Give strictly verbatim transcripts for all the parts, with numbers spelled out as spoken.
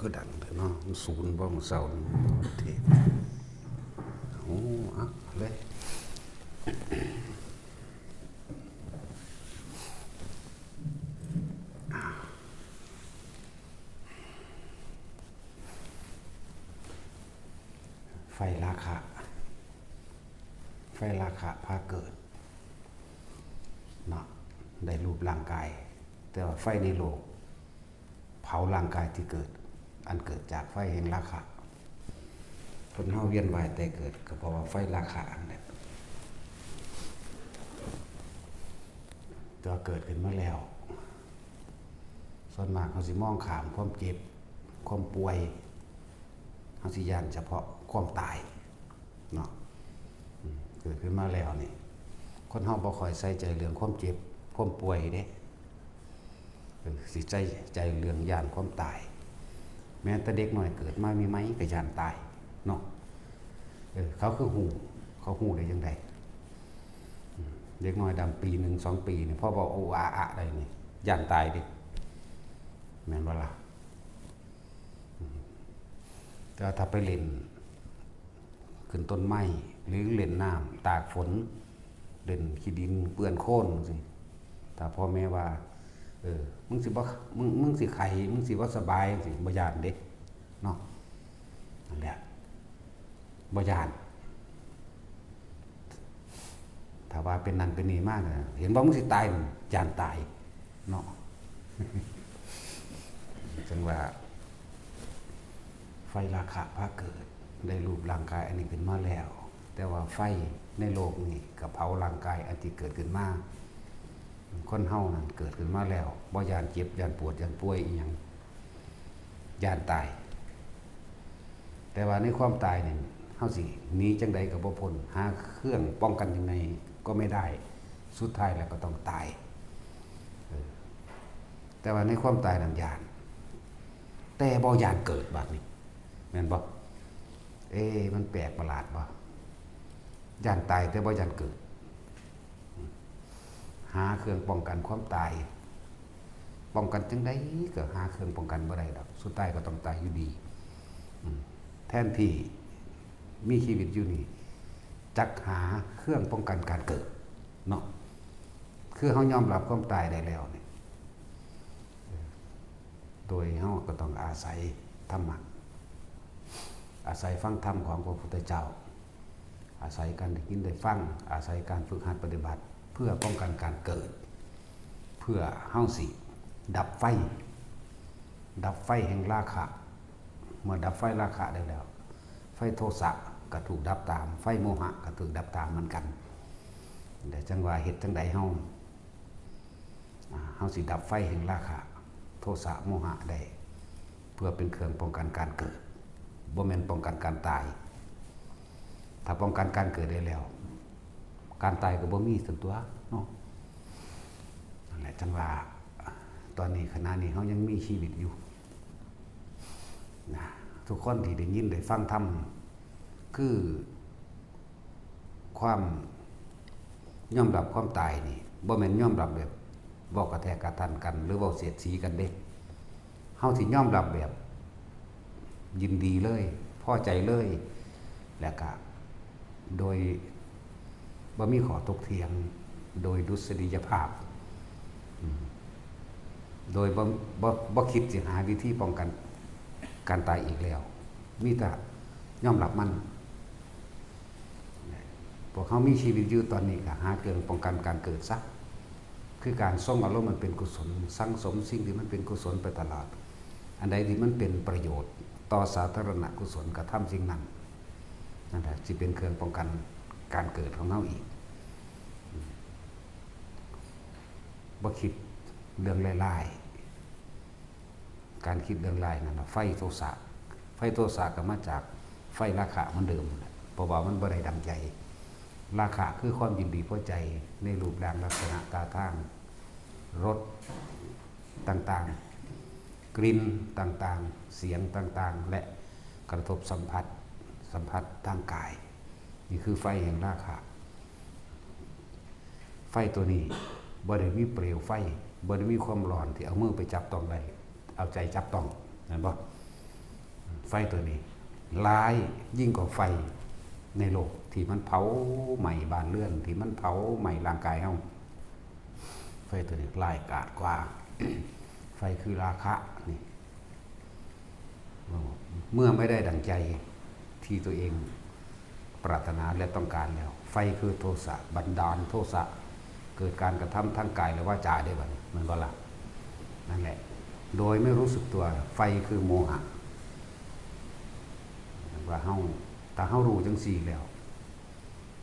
คือดังแต่เนาะมันศูนย์บ้องเสานี่เทศโอ้อะเลยไฟราคะไฟราคะพาเกิดเนาะได้รูปร่างกาย แต่ว่าไฟในโลก เผาร่างกายที่เกิด อันเกิดจากไฟแห่งราคะ คนเฮาเวียนว่ายแต่เกิดก็เพราะว่าไฟราคะอันนี้ตัวเกิดขึ้นมาแล้ว ส่วนมากเขาสิมองข้ามความเจ็บ ความป่วยเขาสิย่านเฉพาะความตายเนาะเกิดขึ้นมาแล้วนี่ คนเฮาบ่ค่อยใส่ใจเรื่องความเจ็บ ความป่วยเด้ สิใส่ใจเรื่องย่านความตาย แม้แต่เด็กน้อยเกิดมาใหม่ๆก็ย่านตายเนาะเออเขาคือฮู้เขาฮู้ได้จั่งใดเด็กน้อยดำปีหนึ่งสองปีนี่พอเว้าโออาอะได้นี่ย่านตายเด้แม่นบ่ล่ะแต่ถ้าไปเล่น ขึ้นต้นไม้หรือเล่นน้ำตากฝนเล่นขี้ดินเปื้อนโคลนจั่งซี้ถ้าพ่อแม่ว่า เออ มึงสิบ่มึงมึงสิไข้มึงสิบ่สบายจั่งซี้บ่ย่านเด้เนาะนั่นแหละบ่ย่านถ้าว่าเป็นนั่นเป็นนี่มากนะเห็นว่ามึงสิตายย่านตายเนาะจังว่า ไฟราคะพาเกิดได้รูปร่างกายอันนี้ขึ้นมาแล้ว แต่ว่าไฟในโลกนี้ก็เผาร่างกายอันที่เกิดขึ้นมาคนเฮานั่นเกิดขึ้นมาแล้วบ่ย่านเจ็บย่านปวดย่านป่วยอีหยังย่านตาย แต่ว่าในความตายนี่เฮาสิหนีจังใดก็บ่พ้นหาเครื่องป้องกันยังไงก็ไม่ได้สุดท้ายแล้วก็ต้องตายเออแต่ว่าในความตายนั้นย่าน แต่บ่ย่านเกิดบาดนี้แม่นบ่เอ๊ะมันแปลกประหลาดบ่ย่านตายแต่บ่ย่านเกิดหาเครื่องป้องกันความตายป้องกันจั่งใดก็หาเครื่องป้องกันบ่ได้ดอกสุดท้ายก็ต้องตายอยู่ดีแทนที่มีชีวิตอยู่นี่จักหาเครื่องป้องกันการเกิดเนาะคือเฮายอมรับความตายได้แล้วนี่ โดยเฮาก็ต้องอาศัยธรรมะ อาศัยฟังธรรมของพระพุทธเจ้า อาศัยการได้ยินได้ฟัง อาศัยการฝึกหัดปฏิบัติ เพื่อป้องกันการเกิด เพื่อเฮาสิดับไฟ ดับไฟแห่งราคะ เมื่อดับไฟราคะได้แล้ว ไฟโทสะก็ถูกดับตาม ไฟโมหะก็ถูกดับตามเหมือนกันแต่จังว่าเหตุจังใดเฮา เฮาสิดับไฟแห่งราคะโทสะโมหะได้ เพื่อเป็นเครื่องป้องกันการเกิดบ่แม่นป้องกันการตาย ถ้าป้องกันการเกิดได้แล้ว การตายก็บ่มีสันตัวเนาะนั่นแหละจังว่าตอนนี้ขณะนี้เฮายังมีชีวิตอยู่นะทุกคนที่ได้ยินได้ฟังธรรมคือ ความยอมรับความตายนี่บ่แม่นยอมรับแบบเว้ากระแทกกระทันกัน หรือเว้าเสียดสีกันเด้เฮาสิยอมรับแบบยินดีเลยพอใจเลย แล้วก็โดยบ่มีข้อถกเถียงโดยดุษฎียภาพโดยบ่บ่บ่คิดสิหาวิธีป้องกันการตายอีกแล้ว มีแต่ยอมรับมัน พวกเขามีชีวิตอยู่ตอนนี้ก็หาเครื่องป้องกันการเกิดซะ คือการทรงอารมณ์มันเป็นกุศลสังสมสิ่งที่มันเป็นกุศลไปตลอด อันใดที่มันเป็นประโยชน์ต่อสาธารณกุศลกระทำสิ่งนั้นนั่นแหละที่เป็นเครื่องป้องกันการเกิดของเขาอีกบ่คิดเรื่องร้ายๆ การคิดเรื่องร้ายนั่นนะไฟโทสะไฟโทสะก็มาจากไฟราคะเหมือนเดิมนั่นแหละเพราะว่ามันบ่ได้ดังใจ ราคะคือความยินดีพอใจในรูปร่างลักษณะท่าทางรสต่างๆ กลิ่นต่างๆ เสียงต่างๆ และกระทบสัมผัสสัมผัสทางกาย นี่คือไฟแห่งราคะ ไฟตัวนี้บ่ได้มีเปลวไฟบ่ได้มีความร้อนที่เอามือไปจับต้องได้เอาใจจับต้องนั่นบ่ ไฟตัวนี้ร้ายยิ่งกว่าไฟในโลกที่มันเผาไหม้บ้านเรือน ที่มันเผาไหม้ร่างกายเฮา ไฟตัวนี้ร้ายกาจกว่า ไฟคือราคะนี่ เมื่อไม่ได้ดังใจที่ตัวเองปรารถนาและต้องการแล้ว ไฟคือโทสะ บันดาลโทสะ เกิดการกระทำทางกายและวาจาได้บัดนี้ แม่นบ่ล่ะ นั่นแหละ โดยไม่รู้สึกตัว ไฟคือโมหะ ว่าเฮา ถ้าเฮารู้จังซี่แล้ว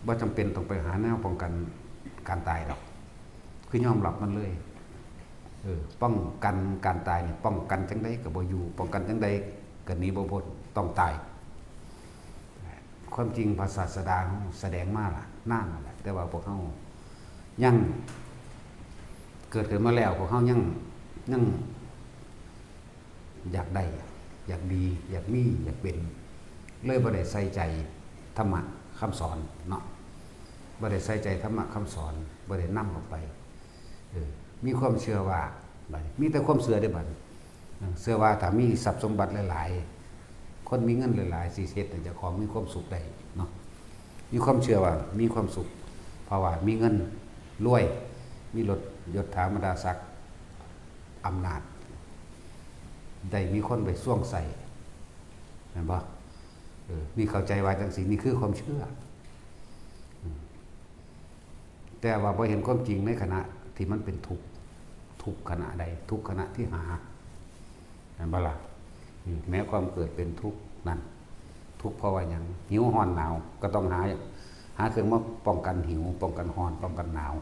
บ่จำเป็นต้องไปหาแนวป้องกันการตายดอก คือยอมรับมันเลย เออ ป้องกันการตายนี่ ป้องกันจังใดก็บ่อยู่ ป้องกันจังใดก็หนีบ่พ้น ต้องตาย ความจริงพระศาสดาแสดงมาล่ะ นานแล้วแหละ แต่ว่าพวกเฮายัง เกิดขึ้นมาแล้ว พวกเฮายัง ยัง อยากได้ อยากดี อยากมี อยากเป็น เลยบ่ได้ใส่ใจธรรมะคำสอนเนาะ บ่ได้ใส่ใจธรรมะคำสอน บ่ได้นำออกไป เออ มีความเชื่อว่า บัดนี้ มีแต่ความเชื่อเด้บัดนี้ เชื่อว่าถ้ามีทรัพย์สมบัติหลายๆ คนมีเงินหลายๆ สิเฮ็ดให้เจ้าของมีความสุขได้เนาะ มีความเชื่อว่ามีความสุข เพราะว่ามีเงิน รวย มีรถ ยศถาบรรดาศักดิ์ อำนาจ ได้มีคนไปซ่วงใส่ แม่นบ่ เออ นี่เข้าใจว่าจังซี่ นี่คือความเชื่อ อืม แต่ว่าบ่เห็นความจริงในขณะที่มันเป็นทุกข์ ทุกข์ขณะใด ทุกข์ขณะที่หา แม่นบ่ล่ะ อืม แม้ความเกิดเป็นทุกข์นั่น ทุกข์เพราะว่าหยัง หิวร้อนหนาว ก็ต้องหา หาเครื่องมาป้องกันหิว ป้องกันร้อน ป้องกันหนาว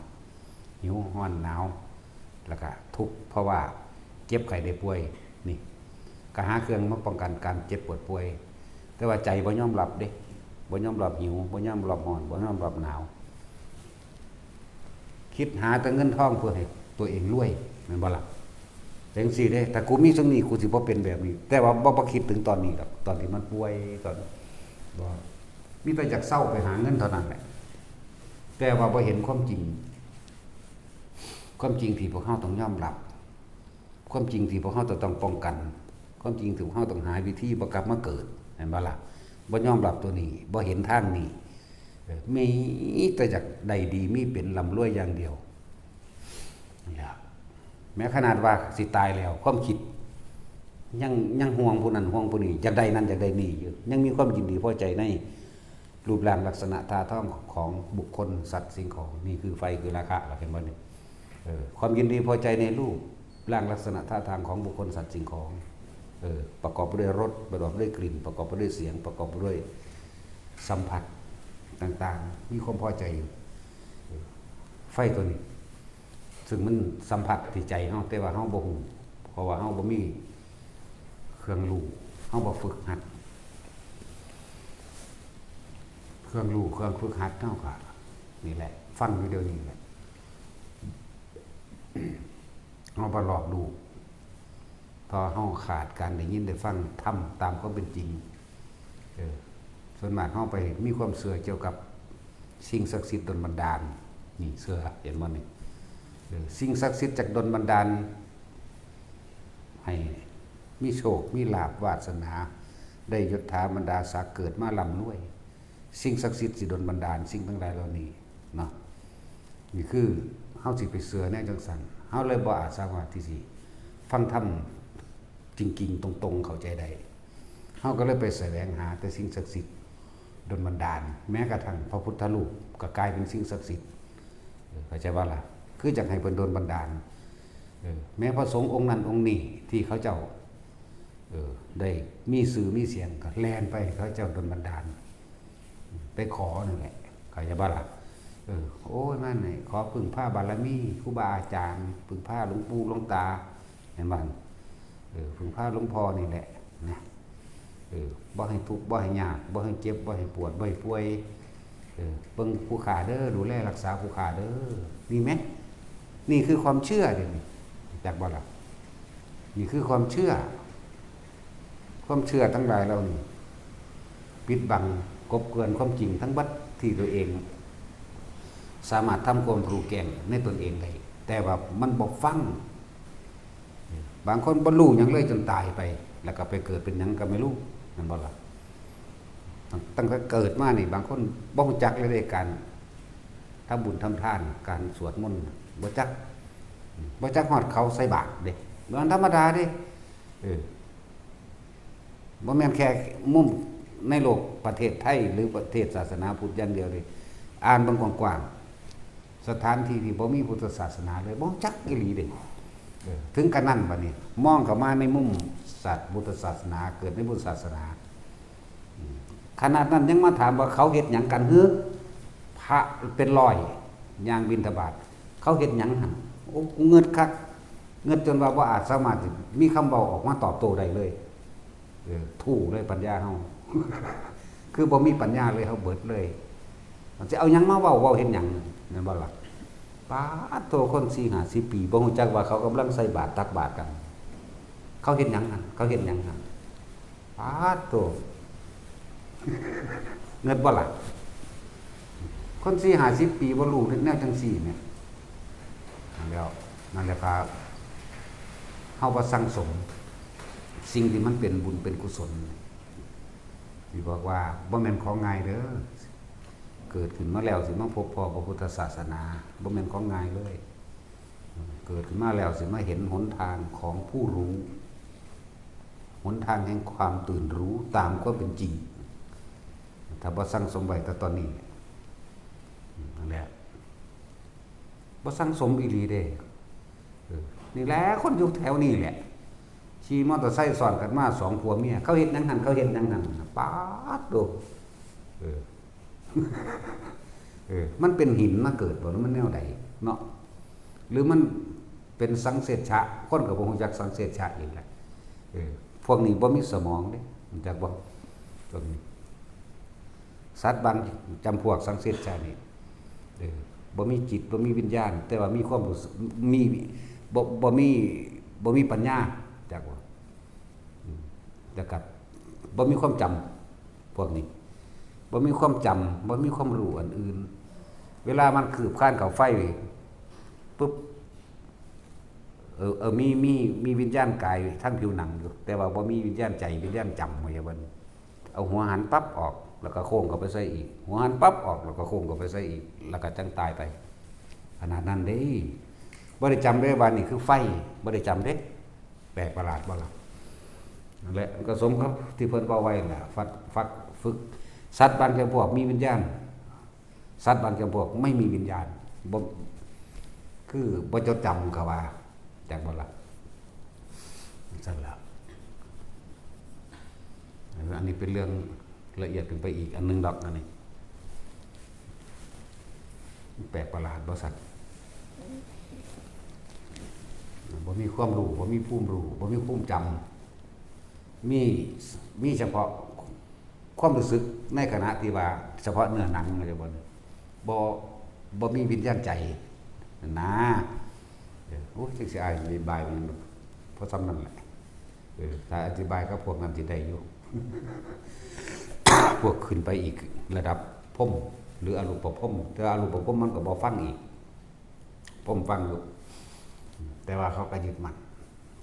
หิวร้อนหนาว แล้วก็ทุกข์เพราะว่าเจ็บไข้ได้ป่วย นี่ ก็หาเครื่องมาป้องกันการเจ็บปวดป่วย แต่ว่าใจบ่ยอมรับเด้ บ่ยอมรับหิว บ่ยอมรับร้อน บ่ยอมรับหนาว คิดหาแต่เงินทองเพื่อให้ตัวเองรวย แม่นบ่ล่ะ จังซี่เด้ ถ้ากูมีส่ำนี้ กูสิบ่เป็นแบบนี้ แต่ว่าบ่ บ่คิดถึงตอนนี้ดอก ตอนที่มันป่วย ตอน บ่ มีแต่อยากเซาไปหาเงินเท่านั้นแหละ แต่ว่าบ่เห็นความจริง ความจริงที่พวกเฮาต้องยอมรับ ความจริงที่พวกเฮาจะต้องป้องกัน ความจริงที่พวกเฮาต้องหาวิธีบ่กลับมาเกิด แม่นบ่ล่ะ บ่ยอมรับตัวนี้ บ่เห็นทางนี้ เออ มีแต่อยากได้ดี มีเป็น ร่ำรวยอย่างเดียว นั่นแหละ แม้ขนาดว่าสิตายแล้ว ความคิด ยัง ยังห่วงผู้นั้นห่วงผู้นี้ อยากได้นั่นอยากได้นี่อยู่ ยังมีความยินดีพอใจในรูปร่างลักษณะท่าทางของบุคคล สัตว์ สิ่งของ นี่คือไฟ คือราคะ ล่ะ เห็นบ่นี่ เออ ความยินดีพอใจในรูปร่างลักษณะท่าทางของบุคคล สัตว์ สิ่งของ เออ ประกอบไปด้วยรส ประกอบไปด้วยกลิ่น ประกอบไปด้วยเสียง ประกอบไปด้วยสัมผัสต่างๆ มีความพอใจอยู่ เออ ไฟตัวนี้ ซึ่งมันสัมผัสที่ใจเฮา แต่ว่าเฮาบ่ฮู้ เพราะว่าเฮาบ่มีเครื่องรู้ เฮาบ่ฝึกหัด เครื่องรู้ เครื่องฝึกหัดเฮาก็นี่แหละ ฟังอยู่เดี๋ยวนี้แหละ เฮาบ่รอบรู้ เพราะเฮาขาดการได้ยินได้ฟังธรรมตามความเป็นจริง เออ ส่วนมากเฮาไปมีความเชื่อเกี่ยวกับสิ่งศักดิ์สิทธิ์ดลบันดาล นี่เชื่อ เห็นบ่นี่ เออ สิ่งศักดิ์สิทธิ์จักดลบันดาล ให้มีโชค มีลาภ วาสนา ได้ยศถาบรรดาศักดิ์ เกิดมาร่ำรวย สิ่งศักดิ์สิทธิ์สิดลบันดาลสิ่งทั้งหลายเหล่านี้เนาะ นี่คือเฮาสิไปเชื่อแนวจังซั่น เฮาเลยบ่อาจสามารถที่สิฟังธรรมจริงๆ ตรงๆ เข้าใจได้ เฮาก็เลยไปแสวงหาแต่สิ่งศักดิ์สิทธิ์ดลบันดาล แม้กระทั่งพระพุทธรูปก็กลายเป็นสิ่งศักดิ์สิทธิ์ เออ เข้าใจบ่ล่ะ คืออยากให้เพิ่นดลบันดาล เออ แม้พระสงฆ์องค์นั้นองค์นี้ที่เขาเจ้า เออ ได้มีชื่อมีเสียงก็แล่นไปให้เขาเจ้าดลบันดาล ไปขอนั่นแหละ เข้าใจบ่ล่ะ เออ โอ้ย มานี่ขอพึ่งพาบารมีครูบาอาจารย์ พึ่งพาหลวงปู่หลวงตา เห็นบ่ เออ พึ่งพาหลวงพ่อนี่แหละนะ เออ บ่ให้ทุกข์ บ่ให้ยาก บ่ให้เจ็บ บ่ให้ปวด บ่ให้ป่วย เออ เบิ่งผู้ข้าเด้อ ดูแลรักษาผู้ข้าเด้อ นี่แหม นี่คือความเชื่อเด้นี่ จักบ่ล่ะ นี่คือความเชื่อ ความเชื่อทั้งหลายเหล่านี้ ปิดบังกลบเกลื่อนความจริงทั้งเบิดที่ตัวเอง สามารถทำความรู้แจ้งในตนเองได้ แต่ว่ามันบ่ฟัง บางคนบ่รู้หยังเลยจนตายไป แล้วก็ไปเกิดเป็นหยังก็ไม่รู้ แม่นบ่ล่ะ? ตั้ง ตั้งแต่เกิดมานี่ บางคนบ่รู้จักเลยเด้ การทำบุญทำทาน การสวดมนต์ บ่จัก บ่จักฮอดเขาใส่บาตรเด้ มันธรรมดาเด้ เออ บ่แม่นแค่มุมในโลกประเทศไทย หรือประเทศศาสนาพุทธอย่างเดียวเด้ อ่านเบิ่งกว้างๆ สถานที่ที่บ่มีพุทธศาสนาเลย บ่รู้จักอีหลีเด้ เออ ถึงกะนั้นบัดนี้ มองเข้ามาในมุมศาส- พุทธศาสนา เกิดในพุทธศาสนา อืม ขนาดนั้นยังมาถามว่าเขาเฮ็ดหยังกันหือ พระเป็นร้อย ย่างบิณฑบาต เขาเฮ็ดหยังหั่น โอ้ กูเงิดคัก เงิดจนว่าบ่อาจสามารถสิมีคำเว้าออกมาตอบโต้ได้เลย เออ ถูกเลยปัญญาเฮา คือบ่มีปัญญาเลย เฮาเบิดเลย มันสิเอาหยังมาเว้า เว้าเฮ็ดหยัง แม่นบ่ล่ะ? ป๊าดโธ่ คนสี่ห้าสิบปี บ่รู้จักว่าเขากำลังใส่บาตรตักบาตรกัน เขาเฮ็ดหยังหั่น เขาเฮ็ดหยังหั่น ป๊าดโธ่ เงิดบ่ล่ะ? คนสี่ห้าสิบปีบ่รู้แนวจั่งซี้แหม นั่นแหล้ว นั่นแหละครับ เฮาบ่สั่งสม สิ่งที่มันเป็นบุญเป็นกุศล สิบอกว่าบ่แม่นของง่ายเด้อ เกิดขึ้นมาแล้วสิมาพบพ้อพระพุทธศาสนา บ่แม่นของง่ายเลย เกิดขึ้นมาแล้วสิมาเห็นหนทางของผู้รู้ หนทางแห่งความตื่นรู้ตามความเป็นจริง ถ้าบ่สั่งสมไว้แต่ตอนนี้ นั่นแหละ บ่สั่งสมอีหลีเด้ เออ นี่แหละคนอยู่แถวนี้แหละ ขี่มอเตอร์ไซค์ซ้อนกันมาสองผัวเมีย เขาเฮ็ดหยังหั่น เขาเฮ็ดหยังหั่น ป๊าดโธ่ เออ เออ มันเป็นหินมาเกิดบ่ หรือมันแนวใดเนาะ หรือมันเป็นสังเสชะ คนก็บ่รู้จักสังเสชะอีกแหละ เออ พวกนี้บ่มีสมองเด้ รู้จักบ่ พวกนี้ สัตว์บางจำพวกสังเสชะนี่ เออ บ่มีจิต บ่มีวิญญาณ แต่ว่ามีความรู้สึก มี บ่ บ่มี บ่มีปัญญา จักบ่ อืม แล้วก็บ่มีความจำ พวกนี้ บ่มีความจำ บ่มีความรู้อันอื่น เวลามันคืบคลานเข้าไฟปุ๊บ เออ เออ มี มี มีวิญญาณกายทางผิวหนังอยู่ แต่ว่าบ่มีวิญญาณใจ วิญญาณจำ ว่าอย่างนั้น เอาหัวหันปั๊บออก แล้วก็โค้งเข้าไปใส่อีก หัวหันปั๊บออก แล้วก็โค้งเข้าไปใส่อีก แล้วก็จั่งตายไป ขนาดนั้นเด้ บ่ได้จำได้ว่านี่คือไฟ บ่ได้จำเด้ แปลกประหลาดบ่ล่ะ? นั่นแหละ ก็สมกับที่เพิ่นเว้าไว้นั่นแหละ ฟัก ฟัก ฝึก สัตว์บางจำพวกมีวิญญาณ สัตว์บางจำพวกไม่มีวิญญาณ บ่ คือบ่จดจำ เขาว่า จักบ่ล่ะ? ซั่นล่ะ อันนี้เป็นเรื่องละเอียดขึ้นไปอีกอันหนึ่งดอก อันนี้ แปลกประหลาดบ่ซั่น? บ่มีความรู้ บ่มีภูมิรู้ บ่มีภูมิจำ มี มีเฉพาะความรู้สึกในขณะที่ว่าเฉพาะเนื้อหนัง เข้าใจบ่? บ่ บ่มีวิญญาณใจนะ เออ โอ้ย จักสิอายอธิบายมัน เพราะส่ำนั้นแหละ เออ ถ้าอธิบายกับพวกนั้นสิได้อยู่ พวกขึ้นไปอีกระดับพรหม หรืออรูปพรหม แต่อรูปพรหมมันก็บ่ฟังอีก พรหมฟังอยู่ แต่ว่าเขาก็ยึดมั่น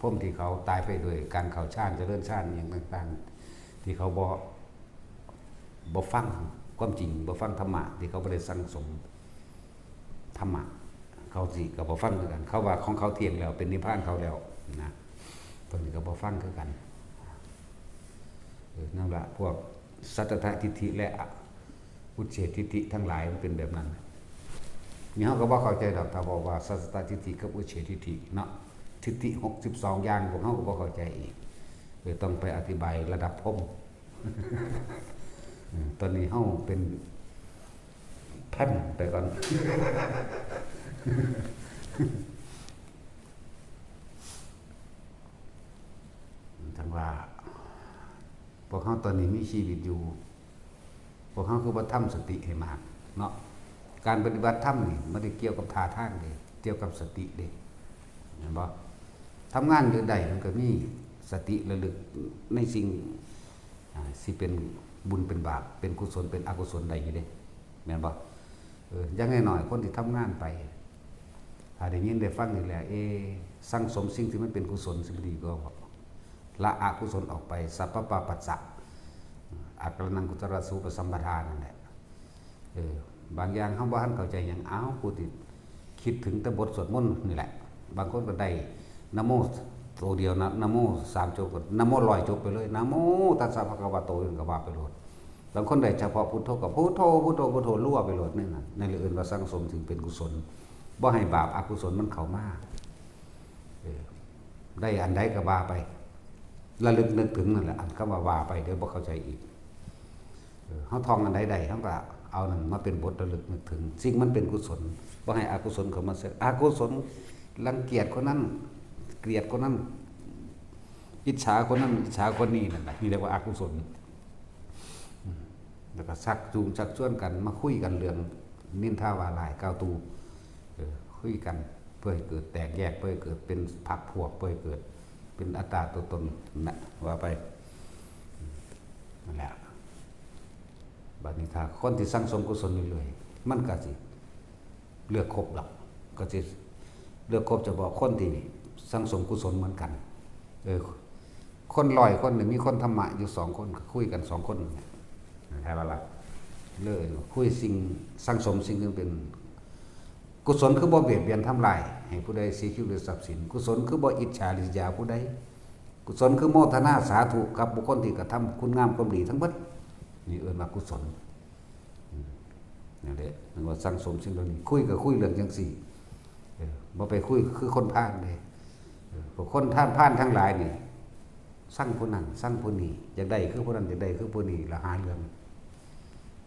พรหมที่เขาตายไปโดยการเข้าฌาน เจริญฌาน อหย่างต่างๆ ที่เขาบ่ บ่ฟังความจริง บ่ฟังธรรมะ ที่เขาบ่ได้สั่งสมธรรมะ เขาสิก็บ่ฟังคือกัน เขาว่าของเขาเที่ยงแล้ว เป็นนิพพานเขาแล้วนะ ตอนนี้ก็บ่ฟังคือกัน เออ นั่นล่ะ พวกสัตตทิฏฐิและอุจเฉททิฏฐิทั้งหลายมันเป็นแบบนั้น นี่เฮาก็บ่เข้าใจดอก ถ้าบอกว่าสัตตทิฏฐิกับอุจเฉททิฏฐิเนาะ ทิฏฐิหกสิบสองอย่าง พวกเฮาก็บ่เข้าใจอีก เออ ต้องไปอธิบายระดับพรหม เออ ตอนนี้เฮาเป็นพันไปก่อน จั่งว่า พวกเฮาตอนนี้มีชีวิตอยู่ พวกเฮาคือบ่ทำสติให้มากเนาะ การปฏิบัติธรรมนี่มันได้เกี่ยวกับท่าทางเด้ เกี่ยวกับสติเด้ เห็นบ่ ทำงานอยู่ได้มันก็มีสติระลึกในสิ่ง อ่า สิเป็นบุญเป็นบาป เป็นกุศลเป็นอกุศลได้อยู่เด้ แม่นบ่ เออ อย่างน้อยๆ คนที่ทำงานไป ถ้าได้ยินได้ฟังนี่แหละ เอ๊ะ สั่งสมสิ่งที่มันเป็นกุศล สิ่งที่ดีก็ละอกุศลออกไป สัพพะปาปัสสะ อักขระนังกุศลสูปสัมปทานั่นแหละ เออ บางอย่างเฮาบ่ทันเข้าใจหยัง อ้าว ผู้ที่คิดถึงแต่บทสวดมนต์นี่แหละ บางคนก็ได้นะโมตัวเดียวนะ นะโมสามจบก็นะโมร้อยจบไปเลย นะโมตัสสะภะคะวะโต นั่นก็ว่าไปโลด บางคนได้เฉพาะพุทโธก็พุทโธ พุทโธ พุทโธ รัวไปโลด นี่นะ นั่นเลยเอิ้นว่าสั่งสมสิ่งเป็นกุศล บ่ให้บาปอกุศลมันเข้ามา เออ ได้อันใดก็ว่าไป ระลึกนึกถึงนั่นแหละ อันคำว่าว่าไป เดี๋ยวบ่เข้าใจอีก เออ เฮาท่องอันใดได้ เฮาก็เอานั่นมาเป็นบทระลึกนึกถึง สิ่งมันเป็นกุศล บ่ให้อกุศลเข้ามาแทรก อกุศล รังเกียจคนนั้น เกลียดคนนั้น อิจฉาคนนั้น อิจฉาคนนี้ นั่นแหละ นี่เรียกว่าอกุศล อืม แล้วก็ชักจูงชักชวนกันมาคุยกันเรื่องนินทาว่าร้ายกล่าวตู่ เออ คุยกันเพื่อให้เกิดแตกแยก เพื่อให้เกิดเป็นพรรคพวก เพื่อให้เกิดเป็นอัตตาตัวตนนะ ว่าไป นั่นแหละ บัดนี้ถ้าคนที่สั่งสมกุศลเรื่อยๆ มันก็สิเลือกคบดอก ก็สิเลือกคบเฉพาะคนที่สั่งสมกุศลเหมือนกัน เออ คนร้อยคนนี่มีคนธรรมะอยู่สองคน ก็คุยกันสองคนนี่แหละ ใช่ปะล่ะ เลยคุยสิ่งสั่งสมสิ่งหนึ่งเป็นกุศล คือบ่เบียดเบียนทำลายให้ผู้ใดเสียชีวิตหรือทรัพย์สิน กุศลคือบ่อิจฉาริษยาผู้ใด กุศลคือโมทนาสาธุกับบุคคลที่กระทำคุณงามความดีทั้งหมด นี่เอิ้นว่ากุศล อืม นั่นแหละ มันว่าสั่งสมสิ่งเหล่านี้ คุยก็คุยเรื่องจังซี่ เออ บ่ไปคุยคือคนพาลเด้ เออ พวกคนพาลพาลทั้งหลายนี่ สั่งผู้นั้น สั่งผู้นี้ อยากได้คือผู้นั้น อยากได้คือผู้นี้ แล้วหาเรื่อง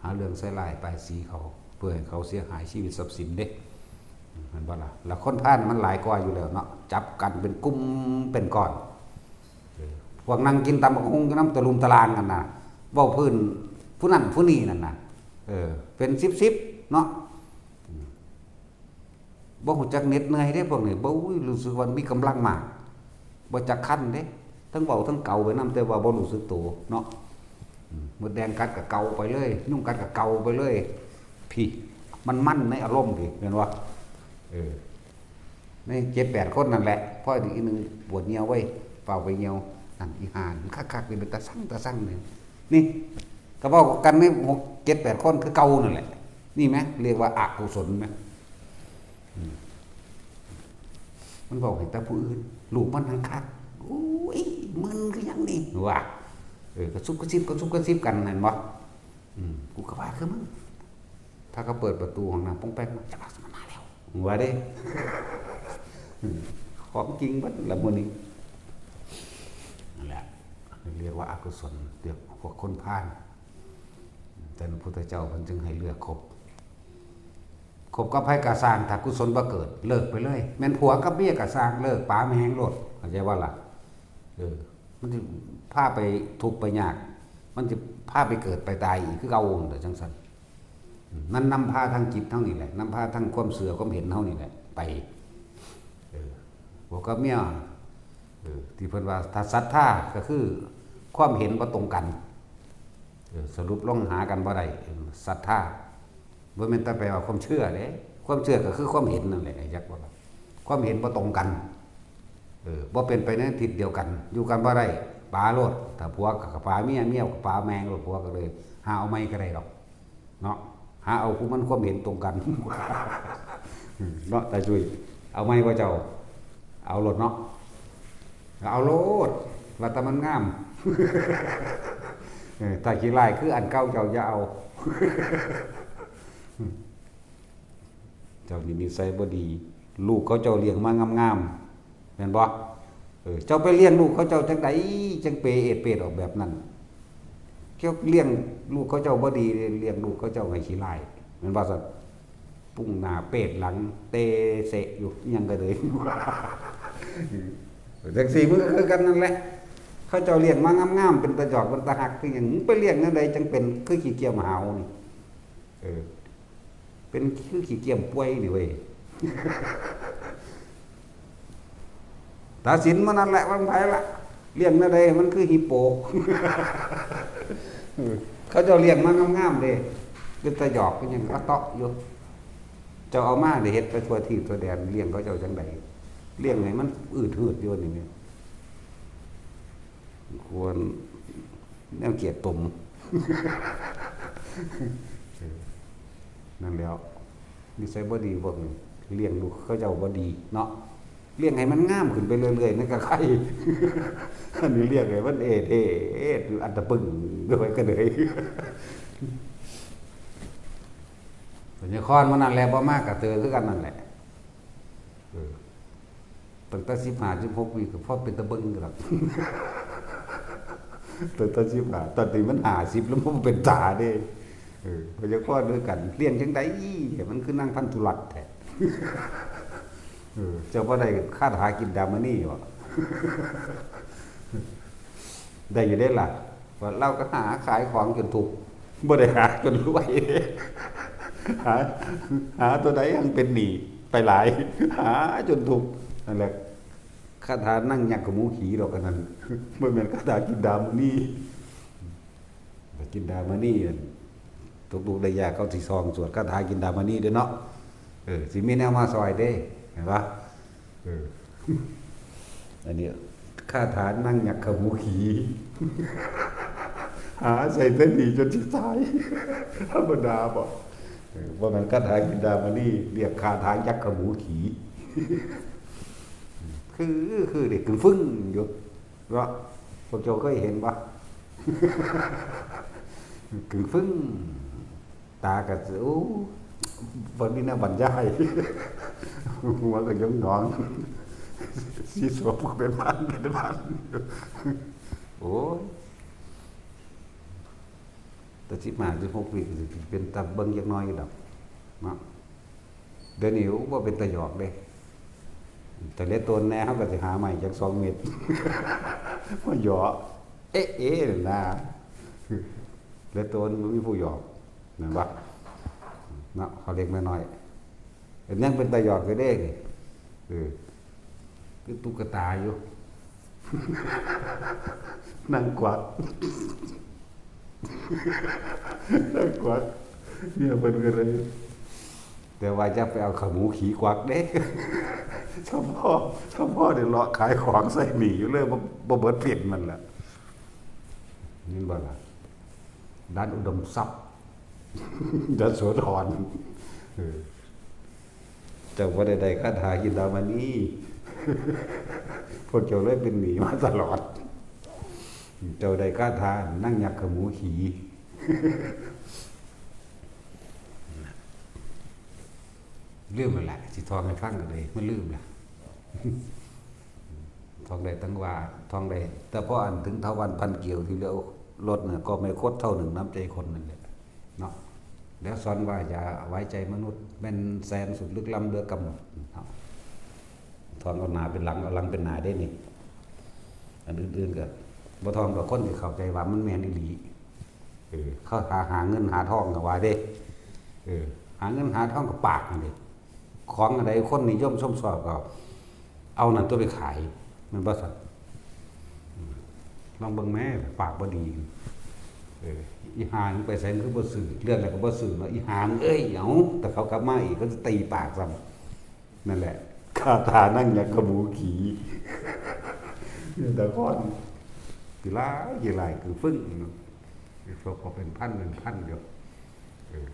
หาเรื่องใส่ร้ายป้ายสีเขา เพื่อให้เขาเสียหายชีวิตทรัพย์สินเด้ แม่นบ่ล่ะ แล้วคนพาลมันหลายกว่าอยู่แล้วเนาะ จับกันเป็นกลุ่มเป็นก้อน เออ พวกนั่งกินตำบักหุ่งอยู่นำตะลุมตะลางกันน่ะ เว้าพื้นผู้นั้นผู้นี้นั่นน่ะ เออ เป็นสิบๆ เนาะ อืม บ่ฮู้จักเหน็ดเหนื่อยเด้พวกนี้ บ่ อุ้ย รู้สึกว่ามีกำลังมาก บ่จักคันเด้ ทั้งเว้าทั้งเกาไปนำ แต่ว่าบ่รู้สึกตัวเนาะ อืม มดแดงกัดก็เกาไปเลย ยุงกัดก็เกาไปเลย พี่ มันมันในอารมณ์พี่ แม่นบ่ เออ ในเจ็ดแปดคนนั่นแหละ พออีกหนึ่งปวดเยี่ยวเว้ย เฝ้าไปเยี่ยว นั่นอีห่านี่คักๆ นี่เป็นตาสั่งตาสั่งนี่ นี่ ก็เว้ากันในหกเจ็ดแปดคนคือเก่านั่นแหละ นี่ไหม เรียกว่าอกุศลไหม อืม มันบอกให้แต่ผู้อื่น ลูกมันหังคัก โอ้ย มึนคือหยังนี่ ว่า เออ กระซุบกระซิบ กระซุบกระซิบกัน แม่นบ่ อืม กูก็ว่าคือมึง ถ้าเขาเปิดประตูห้องน้ำป้องแป้งมา จะมาสมนาแล้ว มึงว่าเด้ อืม ของจริงเบิดละมื้อนี้ นั่นแหละ เรียกว่าอกุศล เรียกพวกคนพาล แต่พระพุทธเจ้าเพิ่นจึงให้เลือกคบ คบกับไผก็ซ่าง ถ้ากุศลบ่เกิด เลิกไปเลย แม่นผัวกับเมียก็ซ่าง เลิก ป๋าแม่งโลด เข้าใจบ่ล่ะ เออ มันสิพาไปทุกข์ไปยาก มันสิพาไปเกิดไปตายอีกคือเก่านั่นแหละ จั่งซั้น มันนำพาทางจิตเฮานี่แหละ นำพาทางความเชื่อความเห็นเฮานี่แหละ ไป เออ ผัวกับเมีย เออ ที่เพิ่นว่าถ้าศรัทธาก็คือความเห็นบ่ตรงกัน เออ สรุปลงหากันบ่ได้ เออ ศรัทธา บ่แม่นแต่แปลว่าความเชื่อเด้ ความเชื่อก็คือความเห็นนั่นแหละ ไอ้จักว่า ความเห็นบ่ตรงกัน เออ บ่เป็นไปในทิศเดียวกัน อยู่กันบ่ได้ ป๋าโลด ถ้าผัวก็ป๋าเมีย เมียก็ป๋าแม่งโลด ผัวก็เลย หาเอาใหม่ก็ได้ดอก เนาะ หาเอาผู้มันความเห็นตรงกัน เนาะ ตาจุ้ย เอาใหม่บ่เจ้า เอาโลดเนาะ เอาโลด ว่าแต่มันงาม เออ ถ้าขี้ร้ายคืออันเก่าเจ้าอย่าเอา เจ้านี่นิสัยบ่ดี ลูกเขาเจ้าเลี้ยงมางามๆ แม่นบ่ เออ เจ้าไปเลี้ยงลูกเขาเจ้าจั่งใด จั่งเปเอดเปดออกแบบนั้น เจ้าเลี้ยงลูกเขาเจ้าบ่ดี เลี้ยงลูกเขาเจ้าให้ขี้ร้าย แม่นบ่ซั่น ปุ้งหน้าเปดหลัง เตเสะอยู่ อิหยังก็เลย จั่งซี้มันก็คือกันนั่นแหละ เขาเจ้าเลี้ยงมางามๆ เป็นตาหยอก เป็นตาฮัก คือหยัง มึงไปเลี้ยงแนวใดจั่งเป็นคือขี้เกียจหาวนี่ เออ เป็นคือขี้เกียจป่วยนี่เว้ย ตัดสินมานั่นแหละ ว่าไผละ เลี้ยงแนวใดมันคือฮิปโป เออ เขาเจ้าเลี้ยงมางามๆ เด้ เป็นตาหยอก เป็นหยังกะเตาะอยู่ เจ้าเอามาได้เฮ็ดไปทั่วทีปทั่วแดน เลี้ยงเขาเจ้าจั่งใด เลี้ยงให้มันอืดหืดอยู่นี่แม่น ควรแนวเกียรติตม นั่นแหล้ว นิสัยบ่ดีพวกนี้ เลี้ยงลูกเขาเจ้าบ่ดีเนาะ เลี้ยงให้มันงามขึ้นไปเรื่อยๆ นั่นก็ใคร อันนี้เลี้ยงให้มันเอดเอดอันตะปึงด้วยกันเลย พญาคอนมันนั่นแหละ บ่มากกะเตอคือกันนั่นแหละ เออ ตั้งแต่สิบห้า สิบหก ปีก็พอเป็นตะเบิ่งอยู่ดอก ตั้งแต่สิบห้า ตอนนี้มันห้าสิบแล้ว มันเป็นตาเด้ เออ พญาคอนด้วยกัน เลี้ยงจังใด๋ มันคือนางพันธุรัตน์แท้ เออ เจ้าบ่ได้คาถากินดามณีบ่ ได้อยู่เด้ล่ะ ว่าเราก็หาขายของจนทุกข์ บ่ได้หาจนรวย หา หาตัวใดยังเป็นหนี้ไปหลาย หาจนทุกข์ นั่นแหละ คาถานั่งยักษ์ขมูขี่ดอกอันนั้น บ่แม่นคาถากินดามณี กินดามณีนั่น ทุกข์ได้ยากเขาสิซองสวดคาถากินดามณีเด้อเนาะ เออ สิมีแนวมาซอยเด้ เห็นปะ เออ อันนี้คาถานั่งยักษ์ขมูขี่ หาใส่แต่หนีจนสิตาย ธรรมดาบ่ เออ ว่ามันคาถากินดามณี เรียกคาถายักษ์ขมูขี่ คือ คือเด็กกึ่งฟึ่งอยู่ เนาะ พวกเจ้าเคยเห็นปะ กึ่งฟึ่ง ตากะโอ้ บ่มีแนวบรรยาย หัวก็หยองหยอง สีสวบก็เป็นพันเป็นพัน โอ้ย แต่สิบห้า สิบหก ปีก็สิเป็นตาเบิ่งจักหน่อยอยู่ดอก เนาะ เดี๋ยวนี้บ่เป็นตาหยอกเด้ แต่เหลือตนแน่ เฮาก็สิหาใหม่จักสองเม็ด มาหยอก เอ๊ะ เอ๊ะ นั่นนะ เหลือตนบ่มีผู้หยอก แม่นบ่ เนาะ เขาเล็กน้อยๆ เป็นยังเป็นตาหยอกอยู่เด้นี่ เออ คือตุ๊กตาอยู่ นั่งกวัก นั่งกวัก เนี่ยเพิ่นก็เลย แต่ว่าอย่าไปเอาขมูขี่กวักเด้ เฉพาะ เฉพาะเดี๋ยวเลาะขายของใส่หนีอยู่เลย บ่ บ่เบิดเปลี่ยนมันแหละ นี่บ่ล่ะ ด้านอุดมทรัพย์ ยโสธร เออ เจ้าบ่ได้ได้คาถากินดามณี พวกเจ้าเลยเป็นหนี้มาตลอด เจ้าได้คาถานั่งยักษ์ขมูขี่ ลืมมันแหละ สิท่องให้ฟังก็เลย มันลืมละ ท่องได้ตั้งว่า ท่องได้ แต่พออันถึงเถาวัลย์พันเกลียวที่เลี้ยวรถน่ะ ก็ไม่คดเท่าหนึ่งน้ำใจคนนั่นแหละ เนาะ แล้วสอนว่าอย่าไว้ใจมนุษย์ แม่นแสนสุดลึกล้ำเหลือกำหนด เนาะ ท่องเอาหน้าเป็นหลัง เอาหลังเป็นหน้าได้นี่ อันอื่นๆก็บ่ท่องดอก คนสิเข้าใจว่ามันแม่นอีหลี เออ เขาหา หาเงินหาทองก็ว่าเด้ เออ หาเงินหาทองก็ปากนั่นเด้ ของอันใดคนนิยมชมชอบก็เอานั่นตัวไปขาย แม่นบ่ซั่น อืม ลองเบิ่งแหม ปากบ่ดี เออ อีห่ามึงไปไสมึงคือบ่ซื้อ เรื่องใดก็บ่ซื้อเนาะ อีห่ามึงเอ้ย เอ้า แต่เขากลับมาอีก เขาจะตีปากซ้ำ นั่นแหละ คาถานั่งยักษ์ขมูขี่ เนี่ยแต่ก่อน ขี้ร้าย ขี้ร้าย คือฟึ่งเนาะ พวกก็เป็นพันเป็นพันอยู่ เออ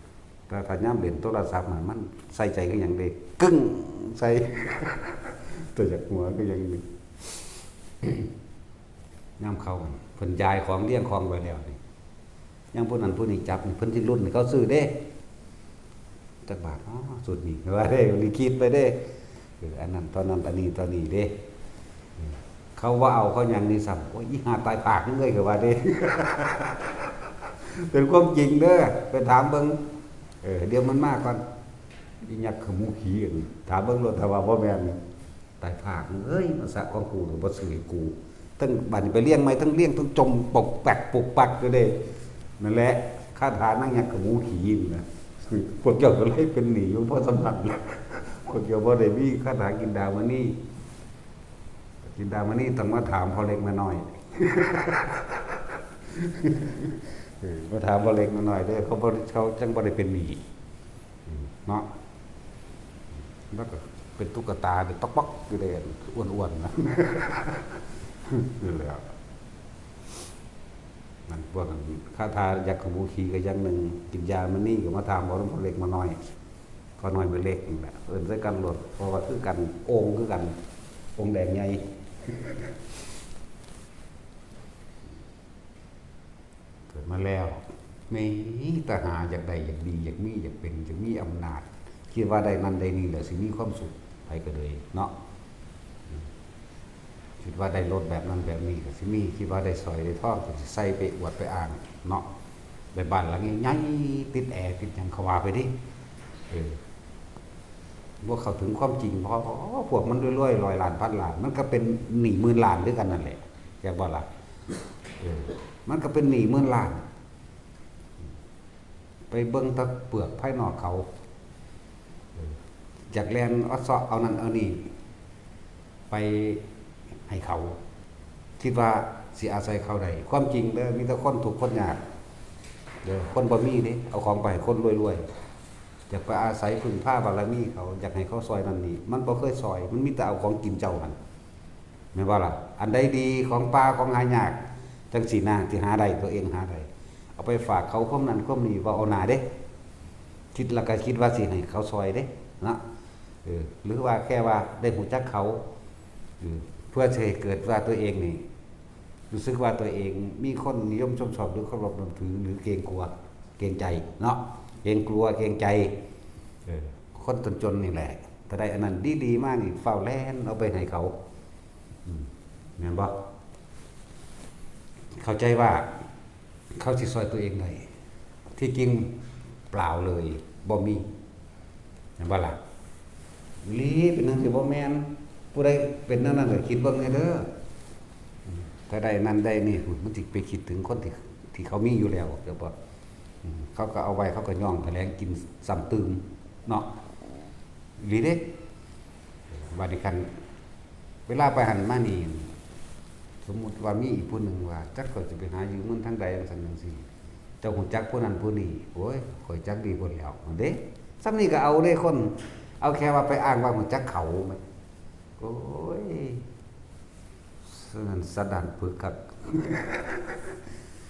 แต่ถ้ายามเล่นโทรศัพท์น่ะ มันใส่ใจคือหยังเด้ กึ้ง ใส่ แต่อยากหัวคือหยังนี่ ยามเขา เพิ่นย้ายของเรียงของไว้แล้วนี่ ยังผู้นั้นผู้นี้จับนี่ เพิ่นสิรุ่นให้เขาซื้อเด้ จักบาท อ๋อ สุดนี้ ว่าเด้ นี่คิดไปเด้ เออ อันนั้น ตอนนั้น ตอนนี้ ตอนนี้เด้ เขาว่าเอาเขาหยังนี่ซ้ำ โอ้ย อีห่าตายปากมึงเลย ก็ว่าเด้ เป็นความจริงเด้อ ไปถามเบิ่ง เออ เดี๋ยวมันมาก่อน อีหยักขมูขี่ ถามเบิ่งโลด ถ้าว่าบ่แม่น ตายภาค เอ้ย มาสะของกู บ่ซื้อให้กู ทั้งบัดนี้ไปเลี้ยงใหม่ ทั้งเลี้ยง ทั้งจมปกแปกปกปักอยู่เด้ นั่นแหละ คาถานั่งยักษ์ขมูขี่นี่นะ พวกเจ้าก็เลยเป็นหนี้อยู่พอสำคัญ พวกเจ้าบ่ได้มีคาถากินดามณี กินดามณีต้องมาถามพ่อเล็กแม่น้อย เออ มาถามพ่อเล็กแม่น้อยเด้อ เขาบ่ เขาจังบ่ได้เป็นหนี้ อืม เนาะ แล้วก็เป็นตุ๊กตา เป็นต๊อกป๊อกอยู่เลย อ้วนๆนะ นี่แหละ นั่นพวกนั้น คาถาอยากขมูขี่ก็อย่างหนึ่ง กินยามันนี่ก็มาถามเอานำพ่อเล็กมาน้อย พ่อน้อยแม่เล็กนี่แหละ เอิ้นใส่กันโลด เพราะว่าคือกัน โอ่งคือกัน โอ่งแดงใหญ่ เกิดมาแล้ว มีแต่หาอยากได้ อยากดี อยากมี อยากเป็น อยากมีอำนาจ คิดว่าได้นั่นได้นี่แล้วสิมีความสุข ไผก็เลยเนาะ คิดว่าได้รถแบบนั้นแบบนี้ก็สิมี คิดว่าได้สร้อยได้ทองก็สิใส่ไปอวดไปอ้างเนาะ ได้บ้านหลังใหญ่ๆ ติดแอร์ติดหยังเขาว่าไปดิ เออ บ่เข้าถึงความจริง เพราะพวกมันรวยๆ ร้อยล้านพันล้าน มันก็เป็นหนี้หมื่นล้านคือกันนั่นแหละ แม่นบ่ล่ะ เออ มันก็เป็นหนี้หมื่นล้าน ไปเบิ่งแต่เปลือกภายนอกเขา เออ อยากแล่นเอาเซาะเอานั่นเอานี่ ไปให้เขา คิดว่าสิอาศัยเขาได้ ความจริงเด้อ มีแต่คนทุกข์คนยาก เด้อ คนบ่มีเด้ เอาของไปให้คนรวยๆ อยากไปอาศัยพึ่งพาบารมีเขา อยากให้เขาซอยนั่นนี่ มันบ่เคยซอย มันมีแต่เอาของกินเจ้าหั่น แม่นบ่ล่ะ อันใดดี ของป่า ของหายาก จั่งซี้นะ ที่หาได้ ตัวเองหาได้ เอาไปฝากเขา ความนั้นความนี้ เว้าเอาหน้าเด้ คิดแล้วก็คิดว่าสิให้เขาซอยเด้ เนาะ เออ หรือว่าแค่ว่าได้รู้จักเขา เออ เพื่อสิให้เกิดว่าตัวเองนี่ รู้สึกว่าตัวเองมีคนนิยมชมชอบ หรือเคารพนับถือ หรือเกรงกลัว เกรงใจ เนาะ เกรงกลัว เกรงใจ เออ คนจนๆ นี่แหละ ถ้าได้อันนั้นดีๆ มานี่ ฟ้าวแล่นเอาไปให้เขา อืม แม่นบ่ เข้าใจว่าเขาสิซอยตัวเองได้ ที่จริงเปล่าเลย บ่มี แม่นบ่ล่ะ อีหลี เป็นจั่งซี้บ่แม่น ผู้ใดเป็นแนวนั้นก็คิดเบิ่งแหน่เด้อ อืม ถ้าได้นั่นได้นี่ มันสิไปคิดถึงคนที่ ที่เขามีอยู่แล้ว เดี๋ยวบ่ อืม เขาก็เอาไว้ เขาก็ย่องแถลงกินซ้ำตื่ม เนาะ อีหลีเด้ บัดนี้คัน เวลาไปหั้นมานี่ สมมุติว่ามีอีกผู้หนึ่งว่า จักข้อยสิไปหายืมเงินทางใด จั่งซั้นจั่งซี้ เจ้ารู้จักผู้นั้นผู้นี้ โอ้ย ข้อยจักดีโพดแหล้ว หั้นเด้ ส่ำนี้ก็เอาเด้คน เอาแค่ว่าไปอ้างว่ารู้จักเขา โอ้ย นั่นสะดั้นปึกคัก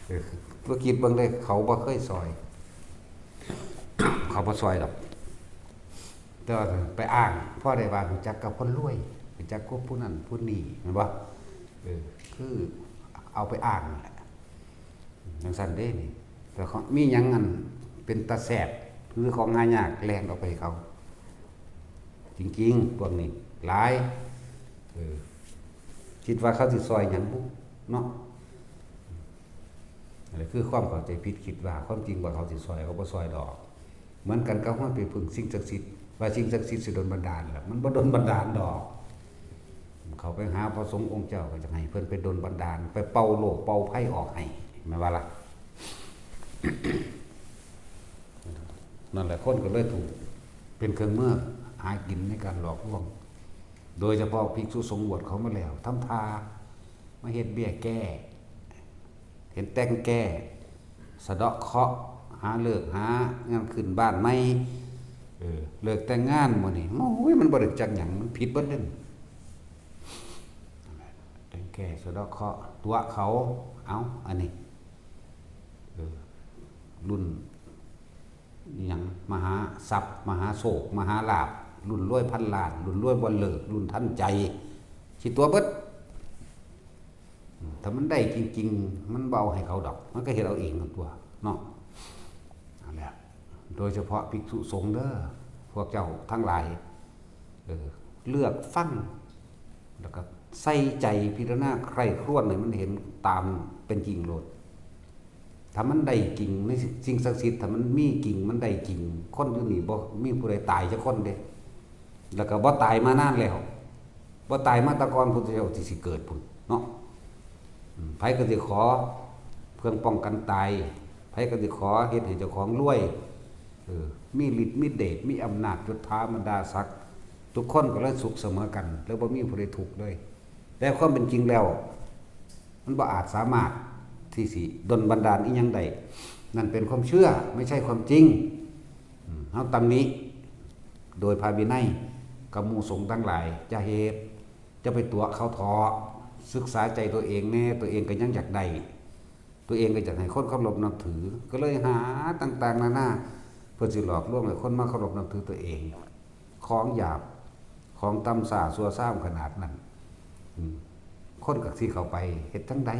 เออ บ่คิดเบิ่งเด้ เขาบ่เคยซอย เขาบ่ซอยดอก แต่ว่าไปอ้าง พอได้ว่ารู้จักกับคนรวย รู้จักกับผู้นั้นผู้นี้ แม่นบ่ เออ คือเอาไปอ้างนั่นแหละ จั่งซั้นเด้นี่ แต่เขามีหยังอันเป็นตาแซ่บ หรือของหายาก แล่นเอาไปให้เขา จริงๆ พวกนี้หลาย เออ คิดว่าเขาสิซอยหยังบุ เนาะ อันนี้คือความเข้าใจผิด คิดว่าความจริงว่าเขาสิซอย เขาบ่ซอยดอก เหมือนกันกับเฮาไปพึ่งสิ่งศักดิ์สิทธิ์ ว่าสิ่งศักดิ์สิทธิ์สิดลบันดาลล่ะ มันบ่ดลบันดาลดอก เขาไปหาพระสงฆ์องค์เจ้าก็จะให้เพิ่นไปดลบันดาล ไปเป่าโรคเป่าภัยออกให้ แม่นบ่ล่ะ นั่นแหละ คนก็เลยถูกเป็นเครื่องมือหากินในการหลอกลวง โดยเฉพาะภิกษุสงฆ์บวชเข้ามาแล้ว ทำทามาเฮ็ดเบี้ยแก้ เฮ็ดแต่งแก้ สะเดาะเคราะห์ หาฤกษ์หางานขึ้นบ้านใหม่ เออ เลิกแต่งงานหมู่นี้ โอ้ย มันบ่ได้จักหยัง มันผิดเบิดเด้ แต่งแก้สะเดาะเคราะห์ ตั๋วเขา เอ้า อันนี้ เออ รุ่น อิหยัง มหาทรัพย์ มหาโชค มหาลาภ รุ่นรวยพันล้าน รุ่นรวยบ่เลิก รุ่นทันใจ สิตั๋วเบิด อืม ถ้ามันได้จริงๆ มันบ่เอาให้เขาดอก มันก็เฮ็ดเอาเองนั่นตั่ว เนาะ นั่นแหละ โดยเฉพาะภิกษุสงฆ์เด้อ พวกเจ้าทั้งหลาย เออ เลือกฟัง แล้วก็ใส่ใจพิจารณาใคร่ครวญให้มันเห็นตามเป็นจริงโลด ถ้ามันได้จริงในสิ่งศักดิ์สิทธิ์ ถ้ามันมีจริง มันได้จริง คนอยู่นี่บ่มีผู้ใดตายจักคนเด้ แล้วก็บ่ตายมานานแล้ว บ่ตายมาแต่ก่อนพุทธเจ้าที่สิเกิดพุ้นเนาะ อืม ไผก็สิขอเครื่องป้องกันตาย ไผก็สิขอเฮ็ดให้เจ้าของรวย เออ มีฤทธิ์มีเดช มีอำนาจยศถาบรรดาศักดิ์ ทุกคนก็เลยสุขเสมอกัน แล้วบ่มีผู้ใดทุกข์เลย แต่ความเป็นจริงแล้ว มันบ่อาจสามารถที่สิดลบันดาลอิหยังได้ นั่นเป็นความเชื่อ ไม่ใช่ความจริง อืม เฮาตำหนิ โดยพระวินัย กับหมู่สงฆ์ทั้งหลาย จะเหตุ จะไปตั๋วเขาเถาะ ศึกษาใจตัวเองแน่ ตัวเองก็ยังอยากได้ ตัวเองก็อยากให้คนเคารพนับถือ ก็เลยหาต่างๆนานา เพื่อสิหลอกลวงให้คนมาเคารพนับถือตัวเอง ของหยาบ ของต่ำช้าชั่วซามขนาดนั้น อืม คนก็สิเข้าไปเฮ็ดจั่งใด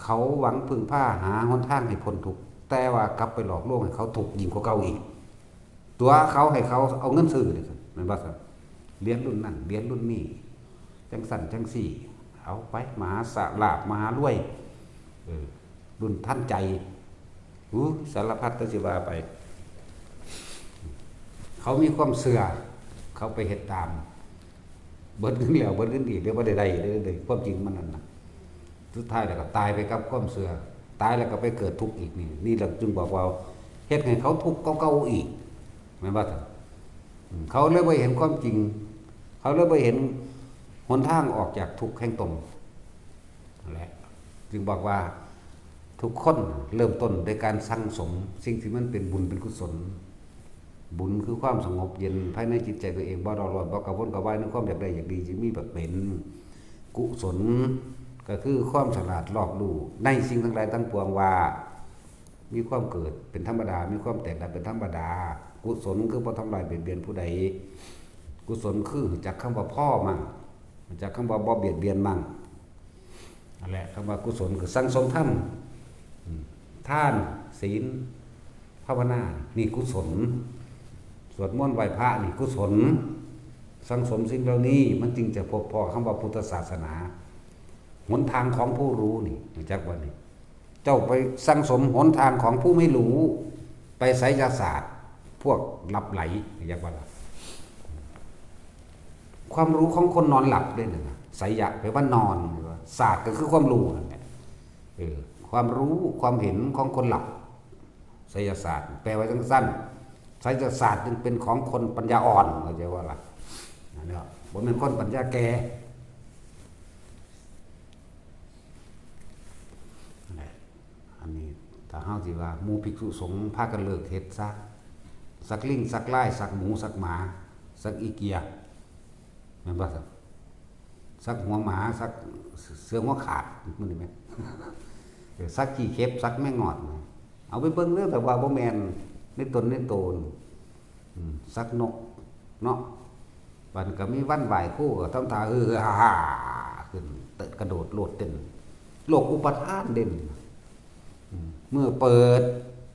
เขาหวังพึ่งพาหาหนทางให้พ้นทุกข์ แต่ว่ากลับไปหลอกลวงให้เขาทุกข์ยิ่งกว่าเก่าอีก ตั๋วเขาให้เขาเอาเงินซื้อนี่ แม่นบ่ครับ เหรียญรุ่นนั้น เหรียญรุ่นนี้ จั่งซั้นจั่งซี้ เอาไป มหาลาภ มหารวย เออ รุ่นทันใจ อู้ สารพัดแต่สิว่าไป เขามีความเชื่อ เขาไปเฮ็ดตาม เบิดเงินแล้ว เบิดเงินอีก เรียกว่าได้ได้เลย ความจริงมันนั่นน่ะ สุดท้ายแล้วก็ตายไปกับความเชื่อ ตายแล้วก็ไปเกิดทุกข์อีกนี่ นี่เราจึงบอกว่า เฮ็ดให้เขาทุกข์กว่าเก่าอีก แม่นบ่ครับ อืม เขาเลยบ่เห็นความจริง เขาเลยบ่เห็นหนทางออกจากทุกข์แห่งตน นั่นแหละ จึงบอกว่า ทุกคนเริ่มต้นด้วยการสั่งสมสิ่งที่มันเป็นบุญเป็นกุศล บุญคือความสงบเย็นภายในจิตใจตัวเอง บ่เร่าร้อน บ่กระวนกระวายในความอยากได้อยากดี จึงมีบักเบญ กุศล ก็คือความฉลาดรอบรู้ในสิ่งทั้งหลายทั้งปวงว่า มีความเกิดเป็นธรรมดา มีความแตกดับเป็นธรรมดา กุศลคือบ่ทำลายเบียดเบียนผู้ใด กุศลคือรู้จักคำว่าพอมั่ง รู้จักคำว่าบ่เบียดเบียนมั่ง นั่นแหละ คำว่ากุศลคือสั่งสมธรรม อืม ทาน ศีล ภาวนา นี่กุศล สวดมนต์ไหว้พระนี่กุศล สั่งสมสิ่งเหล่านี้มันจึงจะพบพ้อคำว่าพุทธศาสนา หนทางของผู้รู้นี่ รู้จักบ่นี่ เจ้าไปสั่งสมหนทางของผู้ไม่รู้ ไปไสยศาสตร์ พวกหลับไหล รู้จักบ่ล่ะ ความรู้ของคนนอนหลับเด้นั่นน่ะ ไสยะแปลว่านอน ศาสตร์ก็คือความรู้นั่นแหละ เออ ความรู้ ความเห็นของคนหลับ ไสยศาสตร์ แปลว่าจั่งซั้น ไสยศาสตร์จึงเป็นของคนปัญญาอ่อน เข้าใจบ่ล่ะ นั่นแหละ บ่แม่นคนปัญญาแก่ นั่นแหละ อันนี้ถ้าเฮาสิว่าหมู่ภิกษุสงฆ์พากันเลิกเฮ็ดซะ สักลิง สักลาย สักหมู สักหมา สักอีเกีย แม่นบ่ครับ สักหัวหมา สักเสือหัวขาด มื้อนี้แม่น เออ สักขี้เข็บ สักแมงงอด เอาไปเบิ่งเด้อ แต่ว่าบ่แม่นในตนในโตน อืม สักนกเนาะ บัดก็มีวันไหว้ครูก็ทำท่าฮือฮาฮาขึ้น เตะกระโดดโลดเต้น โลกอุปาทานเด่น อืม เมื่อเปิด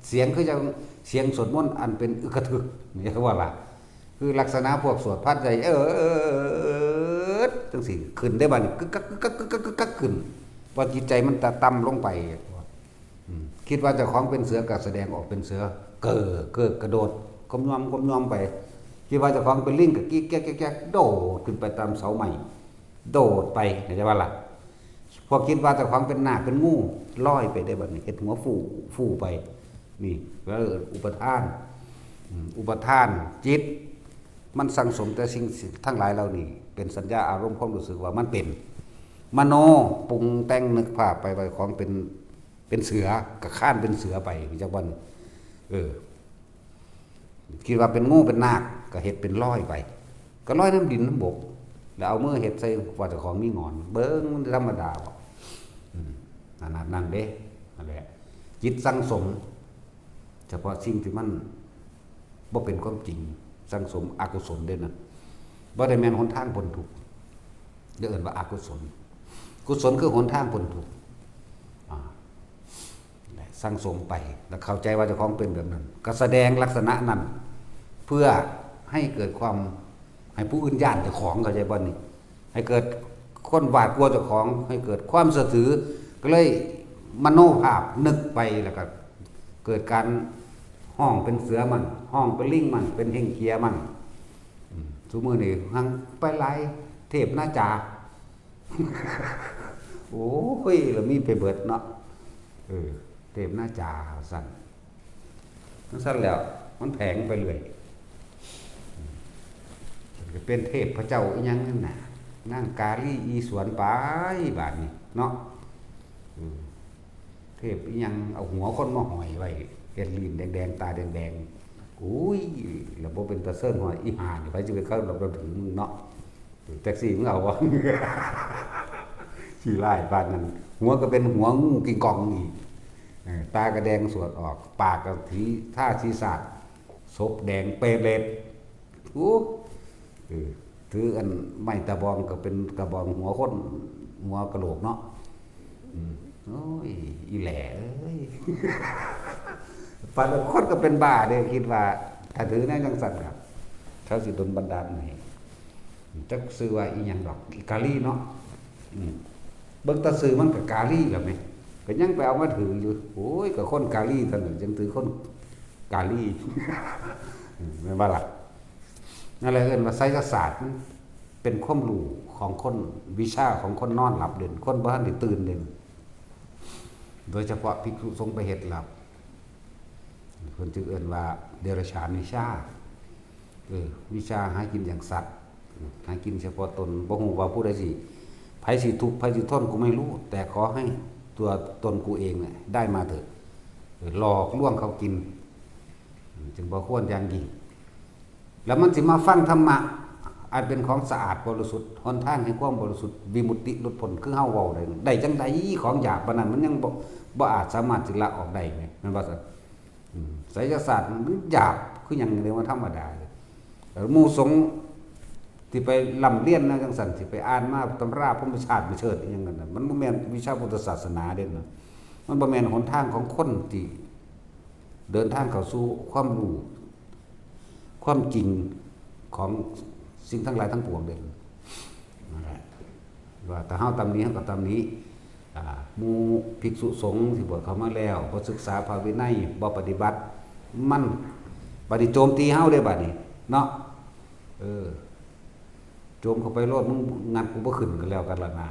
เสียงคือจั่งเสียงสวดมนต์อันเป็นอึกกระทึก นี่เรียกว่าล่ะ คือลักษณะพวกสวดพัดใหญ่ เอิดจั่งซี้ ขึ้นได้บัดนี้ กึกกัก กึกกัก กึกกัก กึกกัก ขึ้น ว่าจิตใจมันตะต่ำลงไป อืม คิดว่าเจ้าของเป็นเสือก็แสดงออกเป็นเสือ เก้อ เก้อกระโดด ก้มยอม ก้มยอมไป คิดว่าเจ้าของเป็นลิงก็กิ๊กแก๊ก แก๊ก แก๊ก โดดขึ้นไปตามเสาไม้ โดดไป เข้าใจบ่ล่ะ พอคิดว่าเจ้าของเป็นนาคเป็นงู ลอยไปได้บัดนี้ เฮ็ดหัวฟู ฟูไป นี่ แล้วอุปาทาน อืม อุปาทาน จิต มันสั่งสมแต่สิ่งทั้งหลายเหล่านี้ เป็นสัญญาอารมณ์ความรู้สึกว่ามันเป็น มโน ปรุงแต่งนึกภาพไปว่าของเป็น เป็นเสือ ก็คลานเป็นเสือไป จักวัน เออ คิดว่าเป็นงูเป็นนาค ก็เฮ็ดเป็นลอยไป ก็ลอยนำดินนำบก แล้วเอามือเฮ็ดใส่ว่าเจ้าของมีหงอน เบิ่งมันธรรมดาบ่ อืม ขนาดนั้นเด้ นั่นแหละ จิตสั่งสม เฉพาะสิ่งที่มันบ่เป็นความจริง สั่งสมอกุศลเด้นั่น บ่ได้แม่นหนทางพ้นทุกข์ เรียกเอิ้นว่าอกุศล กุศลคือหนทางพ้นทุกข์ อ่า สั่งสมไป แล้วเข้าใจว่าเจ้าของเป็นแบบนั้น ก็แสดงลักษณะนั้น เพื่อให้เกิดความ ให้ผู้อื่นย้านเจ้าของ เข้าใจบ่นี่ ให้เกิดคนหวาดกลัวเจ้าของ ให้เกิดความเชื่อถือ ก็เลยมโนภาพนึกไป แล้วก็เกิดการฮ้องเป็นเสือมั่ง ฮ้องเป็นลิงมั่ง เป็นเฮ่งเจียมั่ง อืม ซุมื้อนี้หังไปหลาย เทพนาจา โอ้ย แล้วมีไปเบิดเนาะ เออ เทพนาจาว่าซั่น จั่งซั่นแล้ว มันแผงไปเรื่อย ก็เป็นเทพเจ้าอีหยังนั่นน่ะ นางกาลีอีสวนไป บาดนี้เนาะ อืม เทพอีหยังเอาหัวคนมาห้อยไว้ เฮ็ดลิ้นแดงๆ ตาแดงๆ อุ้ย แล้วบ่เป็นตาเซิงห้อย อีห่านี่ ไผสิไปเคารพนับถือมึงเนาะ จักซี่มึงเอาบ่ ขี้ร้ายปานนั้น หัวก็เป็นหัวงูกิงกองอีก เออ ตากะแดงสวดออก ปากกะสี ทาสีสาด ศพแดงเปรต โอ้ เออ ถืออันไม้ตะบองก็เป็นกะบองหัวคน หัวกะโหลกเนาะ อืม โอ้ย อีแหล่เอ้ย ปานคนก็เป็นบ้าเด้ คิดว่า ถ้าถือแนวจั่งซั้นครับ เขาสิดลบันดาลให้ จักชื่อว่าอีหยังดอก อีกาลีเนาะ อืม เบิ่งแต่ชื่อมันก็กาลีแล้วแหม ก็ยังไปเอามาถืออยู่ โอ้ย ก็คนกาลีเท่านั้น จั่งถือคนกาลี อืม แม่นบ่ล่ะ นั่นแหละเอิ้นว่าไสยศาสตร์ มันเป็นความรู้ของคน วิชาของคนนอนหลับเด่น คนบ่ทันได้ตื่นเด่น โดยเฉพาะภิกษุสงฆ์ไปเฮ็ดแล้ว เพิ่นจึงเอิ้นว่าเดรัจฉานวิชา เออ วิชาหากินอย่างสัตว์ หากินเฉพาะตน บ่ฮู้ว่าผู้ใดสิ ไผสิทุกข์ ไผสิทนกูไม่รู้ แต่ขอให้ตัวตนกูเองเนี่ยได้มาเถอะ เออ หลอกลวงเขากิน จึงบ่ควรอย่างยิ่ง แล้วมันสิมาฟังธรรมะ อันเป็นของสะอาดบริสุทธิ์ หนทางแห่งความบริสุทธิ์ วิมุตติหลุดพ้น คือเฮาเว้าได้ ได้จั่งใด ของหยาบปานนั้น มันยังบ่ บ่อาจสามารถสิละออกได้แหม แม่นบ่ซั่น อืม ไสยศาสตร์มันหยาบคือหยัง เรียกว่าธรรมดาเลย เอ่อ หมู่สงฆ์ที่ไปร่ำเรียนแนวจั่งซั้น ที่ไปอ่านมาตำราพรหมชาติมาเชิดอิหยังนั่นน่ะ มันบ่แม่นวิชาพุทธศาสนาเด้นะ มันบ่แม่นหนทางของคนที่เดินทางเข้าสู่ความรู้ ความจริงของสิ่งทั้งหลายทั้งปวงเด้ นั่นแหละ ว่าถ้าเฮาตำหนิ เฮาก็ตำหนิ อ่า หมู่ภิกษุสงฆ์ที่บวชเข้ามาแล้ว บ่ศึกษาพระวินัย บ่ปฏิบัติ มัน บัดนี้โจมตีเฮาเด้บัดนี้ เนาะ เออ โจมเข้าไปโลด มึงงัดกูบ่ขึ้นก็แล้วกันล่ะนา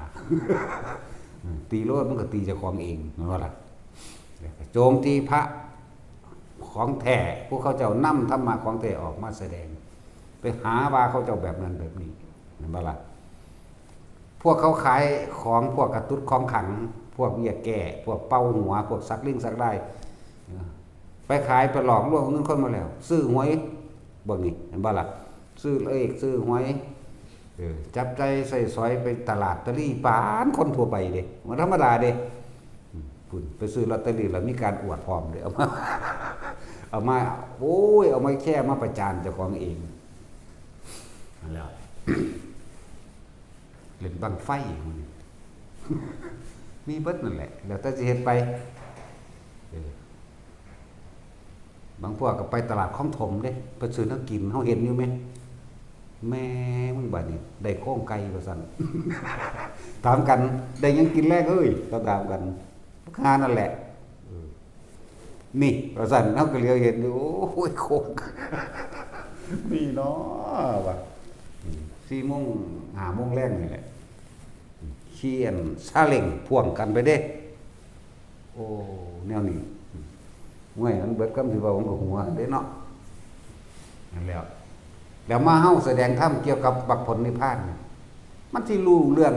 อืม ตีโลด มึงก็ตีเจ้าของเอง แม่นบ่ล่ะ โจมตีพระของแท้ ผู้เขาเจ้านำธรรมะของแท้ออกมาแสดง ไปหาว่าเขาเจ้าแบบนั้นแบบนี้ แม่นบ่ล่ะ พวกเขาขายของ พวกกระตุ้ดของขลัง พวกเบี้ยแก้ พวกเป่าหัว พวกสักลิงสักลาย เออ ไปขาย ไปหลอกลวงเงินคนมาแล้ว ซื้อหวย เบิ่งนี่ เห็นบ่ล่ะ ซื้อเลข ซื้อหวย เออ จับจ่ายใช้สอยไปตลาดตะลี่ ปานคนทั่วไปเด้ มันธรรมดาเด้ อืม พุ่น ไปซื้อลอตเตอรี่แล้วมีการอวดพร้อมเด้ เอามา เอามา โอ้ย เอามาแชร์ มาประจานเจ้าของเอง นั่นแหละ เล่นบั้งไฟ มีเบิดนั่นแหละ แล้วแต่สิเฮ็ดไป เออ บางพวกก็ไปตลาดคลองถมเด้ ไปซื้อแนวกิน เฮาเห็นอยู่แหม แม่มึงบัดนี้ ได้โครงไก่ว่าซั่น ถามกัน ได้หยังกินแลงเอ้ย ก็ถามกัน หานั่นแหละ เออ นี่ ว่าซั่น เฮาก็เหลียวเห็นอยู่ โอ้ย โครง มีเนาะ ว่า อืม สี่โมง ห้าโมงแลงนี่แหละ ขี่อันซาเล้งพ่วงกันไปเด้ โอ้ แนวนี้ ห้วย มันเบิดคำสิเว้า มันก็หัวเด้เนาะ นั่นแหละ แล้วมาเฮาแสดงธรรมเกี่ยวกับมรรคผลนิพพานนี่ มันสิรู้เรื่อง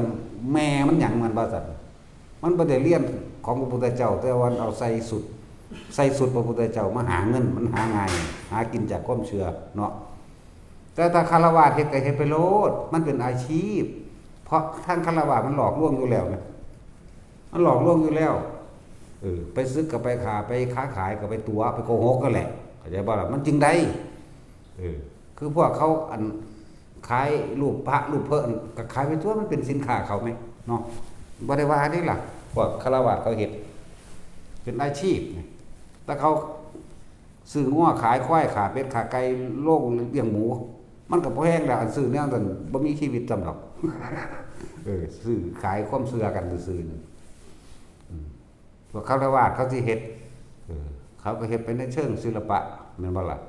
แม่มันหยัง มันว่าซั่น มันบ่ได้เรียนของพระพุทธเจ้า แต่ว่าเอาใส่สุด ใส่สุดพระพุทธเจ้ามาหาเงิน มันหาง่าย หากินจากความเชื่อเนาะ แต่ถ้าฆราวาสเฮ็ดก็เฮ็ดไปโลด มันเป็นอาชีพ เพราะทางฆราวาสมันหลอกลวงอยู่แล้วนะ มันหลอกลวงอยู่แล้ว เออ ไปศึกก็ไปฆ่า ไปค้าขายก็ไปตั๋ว ไปโกหกนั่นแหละ เข้าใจบ่ล่ะ มันจึงได้ เออ คือพวกเขาอันขายรูปพระรูปเพิ่นก็ขายไปตั๋ว มันเป็นสินค้าเขาแหมเนาะ บ่ได้ว่าเด้ล่ะ พวกฆราวาสเขาเฮ็ด เป็นอาชีพไง แต่เขาซื้องัวขายควาย ฆ่าเป็ดฆ่าไก่ โรงเลี้ยงหมู มันก็บ่แพงแล้ว อันซื้อแนวนั้นบ่มีชีวิตซ้ำดอก เออ ซื้อขายความเชื่อกันซื่อๆ นี่ อืม พวกฆราวาสเขาสิเฮ็ด เออ เขาก็เฮ็ดไปในเชิงศิลปะ แม่นบ่ล่ะ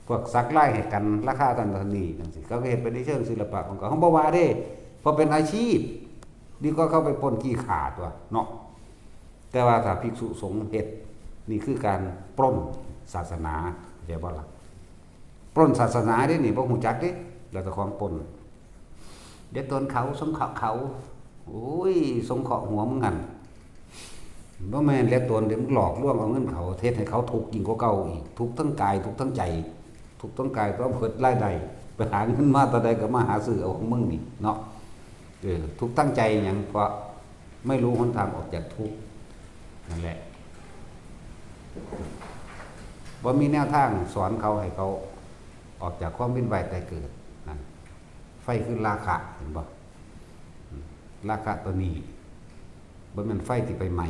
พวกสักลายให้กันราคาเท่านั้นเท่านี้จั่งซี้ เขาก็เฮ็ดไปในเชิงศิลปะของเขา เฮาบ่ว่าเด้ เพราะเป็นอาชีพ ดีกว่าเขาไปปล้นจี้ฆ่าตั๊วเนาะ แต่ว่าถ้าภิกษุสงฆ์เฮ็ด นี่คือการปล้นศาสนา เข้าใจบ่ล่ะ ปล้นศาสนาเด้นี่ บ่ฮู้จักเด้ แล้วแต่ของปล้น เดี๋ยวตนเขาสงเคราะห์เขา โอ้ย สงเคราะห์หัวมึงหั่น บ่แม่นแล้วตนเดี๋ยวมึงหลอกลวงเอาเงินเขา เฮ็ดให้เขาทุกข์ยิ่งกว่าเก่าอีก ทุกข์ทั้งกาย ทุกข์ทั้งใจ ทุกข์ทั้งกายก็เบิดรายได้ ไปหาเงินมาเท่าใดก็มาหาซื้อเอาของมึงนี่เนาะ เออ ทุกข์ทั้งใจหยัง เพราะ ไม่รู้หนทางออกจากทุกข์ นั่นแหละ บ่มีแนวทางสอนเขาให้เขาออกจากความเวียนว่ายตายเกิดนั่น ไฟคือราคะ เห็นบ่ อืม ราคะตัวนี้ บ่แม่นไฟที่ไปไหม้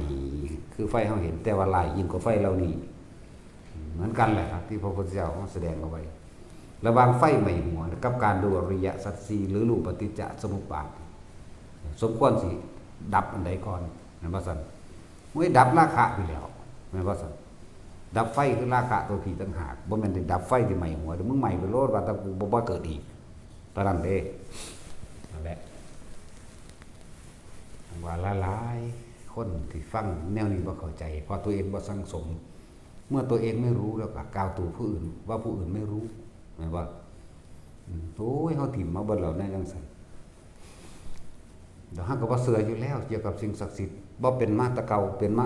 คือไฟเฮาเห็น แต่ว่าร้ายยิ่งกว่าไฟเหล่านี้ เหมือนกันแหละครับ ที่พระพุทธเจ้าแสดงเอาไว้ ระหว่างไฟไหม้หัวกับการรู้อริยสัจสี่ หรือรู้ปฏิจจสมุปบาท สมควรสิดับอันใดก่อน แม่นบ่ซั่น โอ้ย ดับราคะไปแล้ว แม่นบ่ซั่น ดับไฟคือราคะตัวผีต่างหาก บ่แม่นได้ดับไฟที่ไหม้หัว เดี๋ยวมึงไหม้ไปโลด ว่าแต่กูบ่ บ่เกิดอีก เท่านั้นเด้ นั่นแหละ ว่าหลายๆคนที่ฟังแนวนี้บ่เข้าใจ เพราะตัวเองบ่สั่งสม เมื่อตัวเองไม่รู้แล้วก็กล่าวตู่ผู้อื่นว่าผู้อื่นไม่รู้ แม่นบ่ อืม โอ้ย เฮาถิ่มมาเบิดแล้วแนวจั่งซั่น เดี๋ยวเฮาก็บ่เชื่ออยู่แล้ว เกี่ยวกับสิ่งศักดิ์สิทธิ์ บ่เป็นมาแต่เก่า เป็นมา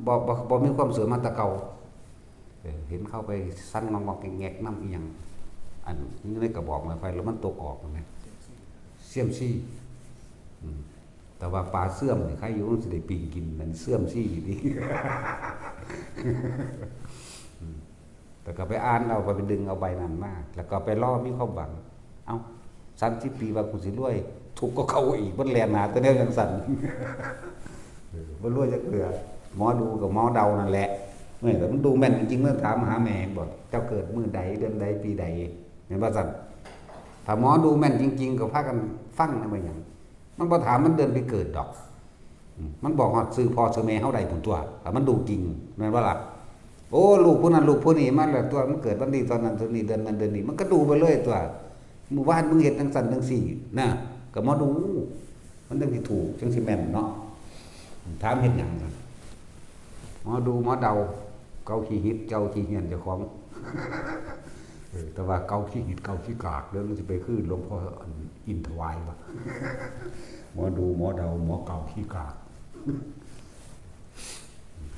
บ่ บ่ บ่มีความเชื่อมาแต่เก่า เออ เห็นเข้าไปสั่นงอกๆแงกๆนำอีหยัง อันนี้ในกระบอกไม้ไผ่แล้วมันตกออกนะ เสี้ยมซี่ อืม แต่ว่าปลาเสื่อมนี่ใครอยู่มันสิได้ปิ้งกิน มันเสื่อมซี่อยู่ดี อืม แต่ก็ไปอ่านเอา ไป ไปดึงเอาใบนั้นมา แล้วก็ไปรอมีความหวัง เอ้า สามสิบปีว่ากูสิรวย ทุกข์ก็เข้าอีก มันแล่นหาแต่แนวจั่งซั่น เออ บ่รวยจักเทื่อ หมอดูกับหมอเดานั่นแหละ เมื่อแต่มันดูแม่นจริงๆ มันถามหาแม่บอก เจ้าเกิดมื้อใด เดือนใด ปีใด แม่นบ่ซั่น ถ้าหมอดูแม่นจริงๆ ก็พากันฟังนะ บ่หยัง มันบ่ถามมันเดือนปีเกิดดอก อืม มันบอกฮอดชื่อพ่อชื่อแม่เฮาได้พุ้นตั๊ว ถ้ามันดูจริง แม่นบ่ล่ะ โอ้ ลูกผู้นั้นลูกผู้นี้มาแล้วตั๊ว มันเกิดวันที่เท่านั้นเท่านี้ เดือนนั้นเดือนนี้ มันก็ดูไปเลยตั๊ว มื้อวานมึงเฮ็ดจั่งซั่นจั่งซี่นะ ก็หมอดู มันจั่งสิถูก จั่งสิแม่นเนาะ ถามเฮ็ดหยังนะ หมอดูหมอเดา เกาขี้หิดเกาขี้เหียนเจ้าของ เออ แต่ว่าเกาขี้หิดเกาขี้กากเด้อ มันสิไปคือหลวงพ่ออินถวายวะ หมอดูหมอเดาหมอเกาขี้กาก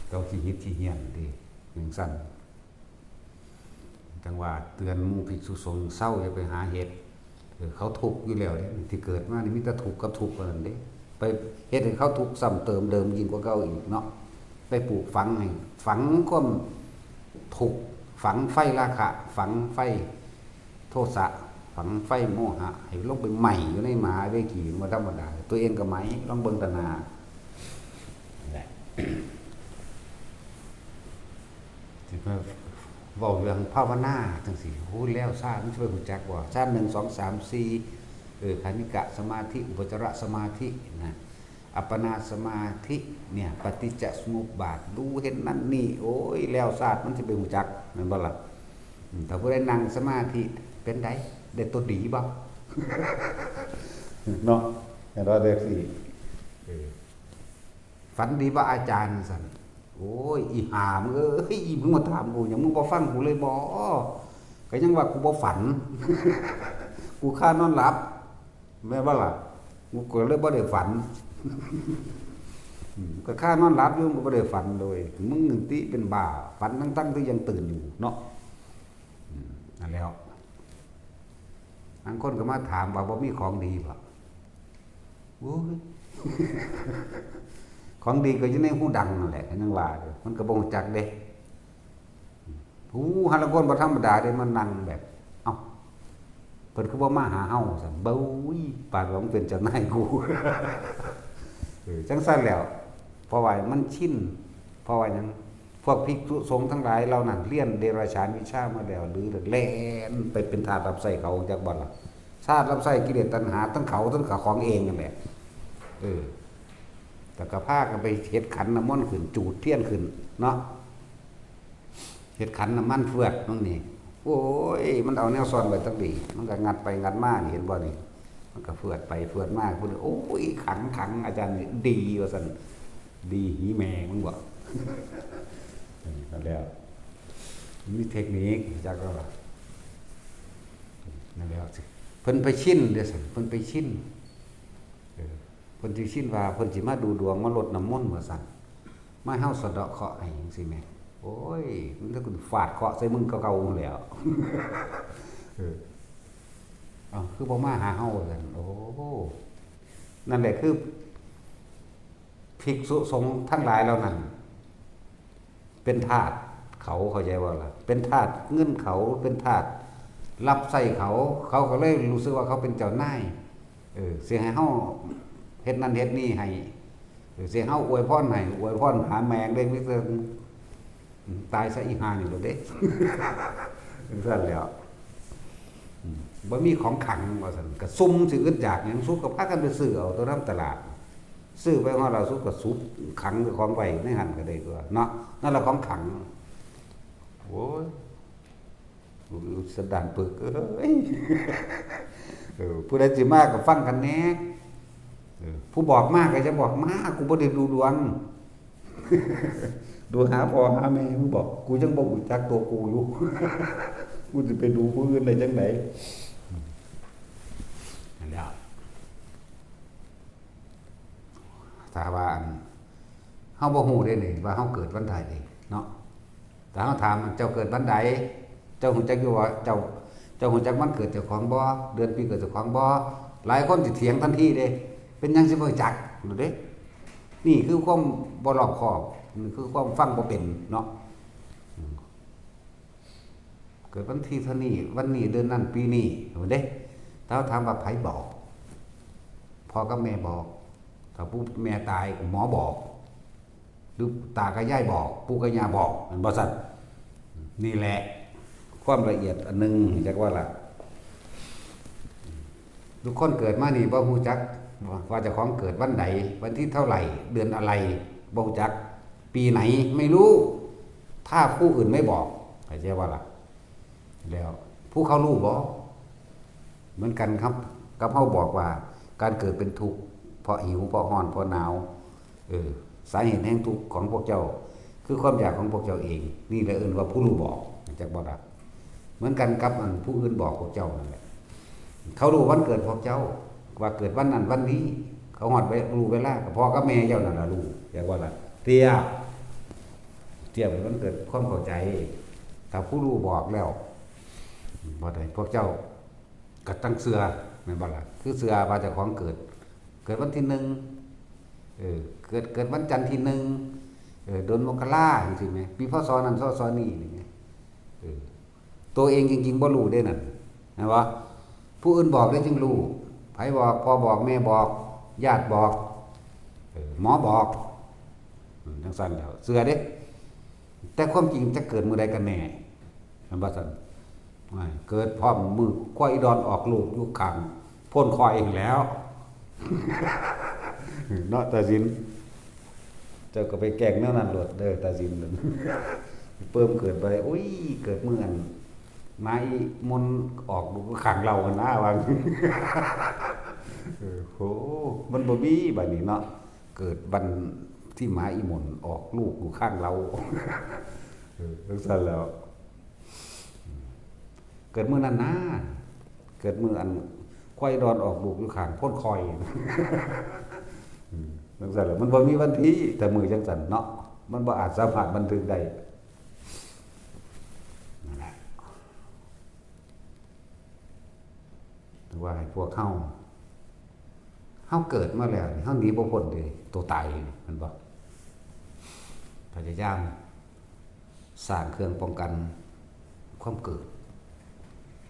เกาขี้หิดขี้เหียนติ จั่งซั่น จั่งว่าเตือนหมู่ภิกษุสงฆ์เซาอย่าไปหาเฮ็ด เออ เขาทุกข์อยู่แล้วเด้ ที่เกิดมานี่มีแต่ทุกข์กับทุกข์เท่านั้นเด้ ไปเฮ็ดให้เขาทุกข์ซ้ำเติมเดิมยิ่งกว่าเก่าอีกเนาะ ไปปลูกฝังให้ ฝังความทุกข์ ฝังไฟราคะ ฝังไฟโทสะ ฝังไฟโมหะ ให้ลงไปไหม้อยู่ในมหาเวที บ่ธรรมดา ตัวเองก็ไหม้ ลองเบิ่งต่อหน้า นั่นแหละ สิมาเว้าเรื่องภาวนาจั่งซี้ โอ้ แล้วฌานมันสิไปรู้จักบ่ ฌานหนึ่ง สอง สาม สี่ เออ คณิกะสมาธิ อุปจารสมาธินะ อัปปนาสมาธิ เนี่ย ปฏิจจสมุปบาท ดูเห็นนั่นนี่ โอ้ย แล้วฌานมันสิไปรู้จัก แม่นบ่ล่ะ อืม ถ้าผู้ใดนั่งสมาธิ เป็นได ได้ตัวดีบ่ เนาะ เห็นว่าจั่งซี้ เออ ฝันดีบ่อาจารย์ ซั่น โอ้ย อีห่ามึงเอ้ย อีมึงมาถามกูหยัง มึงบ่ฟังกูเลยบ่ ก็ยังว่ากูบ่ฝัน กูคานอนหลับ แม่นบ่ล่ะ กูก็เลยบ่ได้ฝัน อืม ก็คานอนหลับอยู่ ก็บ่ได้ฝันเลย มึงนี่ติเป็นบ้า ฝันทั้งๆที่ยังตื่นอยู่เนาะ อืม นั่นแหล้ว บางคนก็มาถามว่าบ่มีของดีบ่ โอ้ย ของดีก็อยู่ในหูดังนั่นแหละ ก็ยังว่าอยู่ มันก็บ่รู้จักเด้ หูหาลางคนบ่ธรรมดาเด้ มานั่งแบบ เอ้า เพิ่นคือบ่มาหาเฮา ซั่น เบ้ย ปานว่ามึงเป็นเจ้านายกู เออ จั่งซั่นแหล้ว เพราะว่ามันชิน เพราะว่าหยัง พวกภิกษุสงฆ์ทั้งหลายเหล่านั้น เรียนเดรัจฉานวิชามาแล้ว หรือแล่นไปเป็นทาสรับใช้เขา จักบ่ล่ะ ทาสรับใช้กิเลสตัณหา ทั้งเขา ทั้งเขาของเองนั่นแหละ เออ แต่ก็พากันไปเฮ็ดขันน้ำมนต์ขึ้น จูดเทียนขึ้น เนาะ เฮ็ดขันน้ำมันเฟือดนั่นนี่ โอ้ย มันเอาแนวซ่อนไว้ตั้งดี มันก็งัดไปงัดมานี่ เห็นบ่นี่ มันก็เฟือดไปเฟือดมา พูด โอ้ย ขัง ขัง อาจารย์นี่ดีว่าซั่น ดีหีแม่มึงบ่ เออ นั่นแหล้ว มีเทคนิค จักแล้วล่ะ นั่นแหล้วสิ เพิ่นไปชินเด้อซั่น เพิ่นไปชิน เออ เพิ่นสิชินว่า เพิ่นสิมาดูดวง มาลดน้ำมนต์ว่าซั่น มาให้เฮาสะเดาะเคราะห์ให้จั่งซี้แหม โอ้ย มันก็คือฟาดเคราะห์ใส่มึงเก่าๆแหล้ว เออ เอ้า คือบ่มาหาเฮาว่าซั่น โอ้ นั่นแหละคือ ภิกษุสงฆ์ทั้งหลายเหล่านั้น เป็นทาสเขา เข้าใจบ่ล่ะ เป็นทาสเงินเขา เป็นทาสรับใช้เขา เขาก็เลยรู้สึกว่าเขาเป็นเจ้านาย เออ สิให้เฮาเฮ็ดนั่นเฮ็ดนี่ให้ เออ สิให้เฮาอวยพรให้ อวยพรหาแม่งเด้ มีแต่ อืม ตายซะอีห่านี่โลดเด้ จั่งซั้นแหล้ว อืม บ่มีของขลังว่าซั่น ก็ซุ่มสิอึดอยากหยัง ซุก็พากันไปซื้อเอาตัวนำตลาด ซื้อไปฮอดแล้ว ซุก็ซุกขลังเจ้าของไว้ในหั่นก็ได้ตั่วเนาะ นั่นล่ะของขลัง โอ้ย ลูกสะดานปึกเอ้ย เออ ผู้ใดสิมาก็ฟังกันแหน่ เออ ผู้บอกมาก็จะบอกมา กูบ่ได้ดูดวง ดูหาพ่อหาแม่มึงบอก กูยังบ่รู้จักตัวกูอยู่ กูสิไปดูผู้อื่นได้จั่งใด นั่นแหละ ถ้าว่าอัน เฮาบ่ฮู้เด้นี่ ว่าเฮาเกิดวันใดเนาะ ถ้าเฮาถาม เจ้าเกิดวันใด เจ้าฮู้จักอยู่ว่า เจ้า เจ้าฮู้จักวันเกิดเจ้าของบ่ เดือนปีเกิดเจ้าของบ่ หลายคนสิเถียงทันทีเด้ เป็นหยังสิบ่รู้จัก ดูเด้ นี่คือความบ่รอบคอบ นี่คือความฟังบ่เป็นเนาะ อืม เกิดวันที่เท่านี้ วันนี้ เดือนนั้น ปีนี้ ดูเด้ ถ้าเฮาถามว่าไผบอก พ่อกับแม่บอก ถ้าผู้แม่ตาย หมอบอก หรือตากับยายบอก ปู่กับย่าบอก แม่นบ่ซั่น นี่แหละ ความละเอียดอันหนึ่ง จักว่าล่ะ ทุกคนเกิดมานี่บ่ฮู้จักว่าเจ้าของเกิดวันใด วันที่เท่าไหร่ เดือนอะไร บ่ฮู้จัก ปีไหน ไม่รู้ ถ้าผู้อื่นไม่บอก เข้าใจบ่ล่ะ แล้วผู้เขารู้บ่ เหมือนกันครับ กับเฮาบอกว่า การเกิดเป็นทุกข์ เพราะหิว เพราะร้อน เพราะหนาว เออ สาเหตุแห่งทุกข์ของพวกเจ้า คือความอยากของพวกเจ้าเอง นี่แหละเอิ้นว่าผู้รู้บอก จักบ่ล่ะ เหมือนกันกับอันผู้อื่นบอกพวกเจ้านั่นแหละ เขารู้วันเกิดพวกเจ้า ว่าเกิดวันนั้นวันนี้ เขาฮอดเว- รู้เวลา ก็พ่อกับแม่เจ้านั่นล่ะรู้ จักบ่ล่ะ เตี้ย เตี้ย มันเกิดความเข้าใจ ถ้าผู้รู้บอกแล้ว บ่ได้ พวกเจ้าก็ต้องเชื่อ แม่นบ่ล่ะ คือเชื่อว่าเจ้าของเกิด เกิดวันที่หนึ่ง เออ เกิด เกิดวันจันทร์ที่หนึ่ง เออ เดือนมกราจังซี่แหม ปี พ.ศ. นั้น พ.ศ. นี้นี่แหม เออ ตัวเองจริงๆบ่รู้เด้นั่น แม่นบ่ ผู้อื่นบอกเด้จึงรู้ ไผบอก พ่อบอก แม่บอก ญาติบอก เออ หมอบอก อืม จั่งซั้นแล้ว เชื่อเด้ แต่ความจริงจะเกิดมื้อใดกันแน่ แม่นบ่ซั่น โอ้ย เกิดพร้อมมื้อควายอีดอนออกลูกอยู่ข้างโพนคอยหั้นแหล้ว เนาะ ตาสิน เจ้าก็ไปแกล้งแนวนั้นโลดเด้อ ตาสิน เปิ้มเกิดไป อุ้ย เกิดมื้ออัน หมาอีหม่นออกลูกอยู่ข้างเล้าหั่นนะ ว่า เออ โห มันบ่มีบัดนี้เนาะ เกิดวันที่หมาอีหม่นออกลูกอยู่ข้างเล้า เออ จั่งซั้นแหล้ว เกิดมื้อนั้นนะ เกิดมื้ออันควายดอนออกลูกอยู่ข้างโพนคอย อืม จั่งซั้นแหละ มันบ่มีวันที่ แต่มื้อจั่งซั้นเนาะ มันบ่อาจสามารถบันทึกได้ นั่นแหละ ว่าให้พวกเฮา เฮาเกิดมาแล้วนี่ เฮาหนีบ่พ้นเด้ ตัวตายนี่ แม่นบ่ พยายามสร้างเครื่องป้องกันความเกิด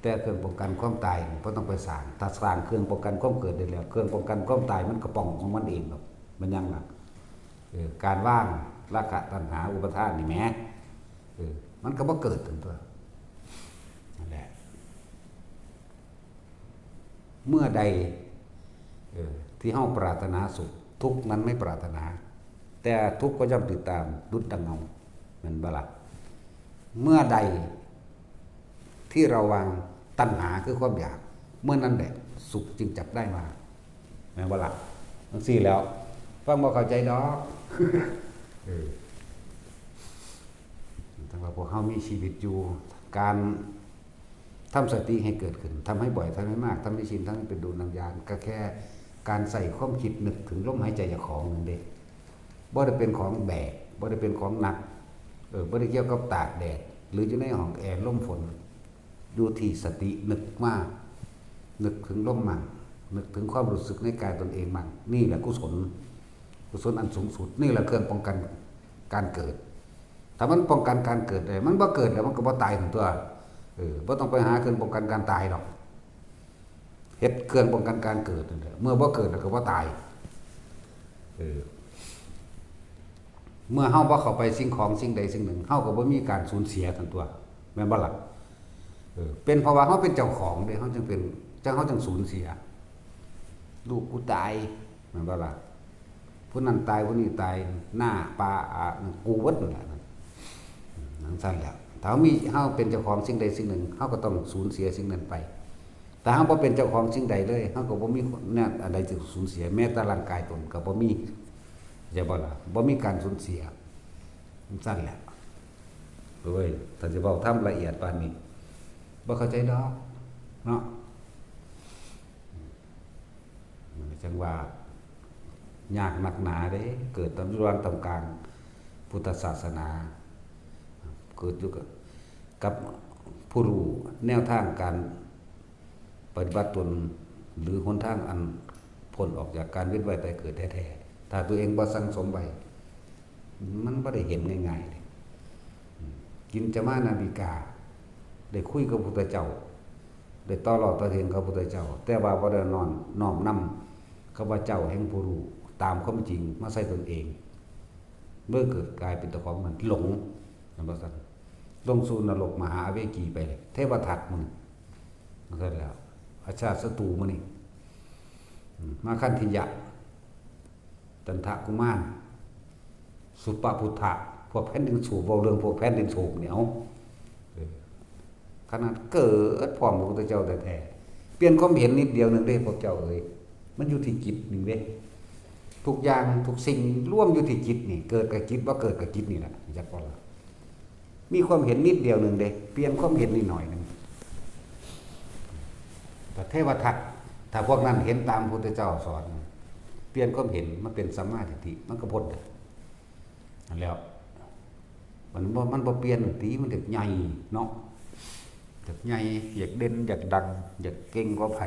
แต่เครื่องป้องกันความตายนี่บ่ต้องไปสร้าง ถ้าสร้างเครื่องป้องกันความเกิดได้แล้ว เครื่องป้องกันความตายมันก็ป้องของมันเองดอก แม่นหยังล่ะ เออ การวางราคะตัณหาอุปาทานนี่แหม เออ มันก็บ่เกิดตันตั่ว นั่นแหละ เมื่อใด เออ ที่เฮาปรารถนาสุข ทุกข์นั้นไม่ปรารถนา แต่ทุกข์ก็ย่อมติดตาม ดุจดังเงา แม่นบ่ล่ะ เมื่อใด ที่เราวางตัณหาคือความอยาก เมื่อนั้นแหละสุขจึงจักได้มา แม่นบ่ล่ะ จั่งซี้แหล้ว ฟังบ่เข้าใจดอก เออ แต่ว่าพวกเฮามีชีวิตอยู่ การทำสติให้เกิดขึ้น ทำให้บ่อย ทำให้มาก ทำให้ชิน ทำให้เป็นดุลยญาณ ก็แค่การใส่ความคิดนึกถึงลมหายใจเจ้าของนั่นเด้ บ่ได้เป็นของแบก บ่ได้เป็นของหนัก เออ บ่ได้เกี่ยวกับตากแดด หรืออยู่ในห้องแอร์ลมฝน อยู่ที่สตินึกมา นึกถึงลมมั่ง นึกถึงความรู้สึกในกายตนเองมั่ง นี่แหละกุศล กุศลอันสูงสุด นี่แหละเครื่องป้องกันการเกิด ถ้ามันป้องกันการเกิดได้ มันบ่เกิดแล้วมันก็บ่ตายทั้งตัว เออ บ่ต้องไปหาเครื่องป้องกันการตายดอก เฮ็ดเครื่องป้องกันการเกิดนั่นแหละ เมื่อบ่เกิดแล้วก็บ่ตาย เออ เมื่อเฮาบ่เข้าไปสิ่งของสิ่งใดสิ่งหนึ่ง เฮาก็บ่มีการสูญเสียทั้งตัว แม่นบ่ล่ะ เออ เป็นเพราะว่าเฮาเป็นเจ้าของเด้ เฮาจึงเป็น จังเฮาจึงสูญเสีย ลูกกูตาย แม่นบ่ล่ะ ผู้นั้นตาย ผู้นี้ตาย หน้าปลา อ่า กูเบิดนั่นแหละ นั่น นั่นซั่นแหละ ถ้าเฮามี เฮาเป็นเจ้าของสิ่งใดสิ่งหนึ่ง เฮาก็ต้องสูญเสียสิ่งนั้นไป แต่เฮาบ่เป็นเจ้าของสิ่งใดเลย เฮาก็บ่มีแนวอันใดจะสูญเสีย แม้แต่ร่างกายตนก็บ่มี เข้าใจบ่ล่ะ บ่มีการสูญเสีย มันซั่นแหละ โอ้ย ถ้าสิเว้าธรรมละเอียดปานนี้ บ่เข้าใจดอก เนาะ มันจังว่า ยากนักหนาเด้ เกิดตามอยู่ระหว่างท่ามกลางพุทธศาสนา เกิดอยู่กับ กับผู้รู้แนวทางการปฏิบัติตน หรือหนทางอันพ้นออกจากการเวียนว่ายตายเกิดแท้ๆ ถ้าตัวเองบ่สั่งสมไว้ มันบ่ได้เห็นง่ายๆเลย อืม กินจมานาบิกา ได้คุยกับพุทธเจ้า ได้ต่อล้อต่อเถียงกับพุทธเจ้า แต่ว่าบ่ได้น้อม น้อมนำคำว่าเจ้าแห่งผู้รู้ตามความจริงมาใส่ตนเอง เมื่อเกิดกลายเป็นเจ้าของมันหลง นั่นว่าซั่น ลงสู่นรกมหาอเวจีไป เทวทัตมื้อนี้ นั่นแล้ว อาชาติศัตรูมื้อนี้ อืม มาคันธิยะ จันทกุมาร สุปพุทธะ พวกแผ่นดินโศก เว้าเรื่องพวกแผ่นดินโศกเนี่ย เอา เออ ขนาดเกิดพร้อมพระพุทธเจ้าแท้ๆ เปลี่ยนความเห็นนิดเดียวหนึ่งเด้ พวกเจ้าเอ๋ย มันอยู่ที่จิตหนึ่งเด้ ทุกอย่างทุกสิ่งรวมอยู่ที่จิตนี่ เกิดกับจิต บ่เกิดกับจิตนี่แหละ จักบ่ล่ะ มีความเห็นนิดเดียวหนึ่งเด้ เปลี่ยนความเห็นนิดหน่อยหนึ่ง แต่เทวทัต ถ้าพวกนั้นเห็นตามพุทธเจ้าสอน เปลี่ยนความเห็นมาเป็นสัมมาทิฏฐิ มันก็พ้นได้ นั่นแหล้ว มันบ่ มันบ่เปลี่ยนติ มันอยากใหญ่เนาะ อยากใหญ่ อยากเด่น อยากดัง อยากเก่งกว่าไผ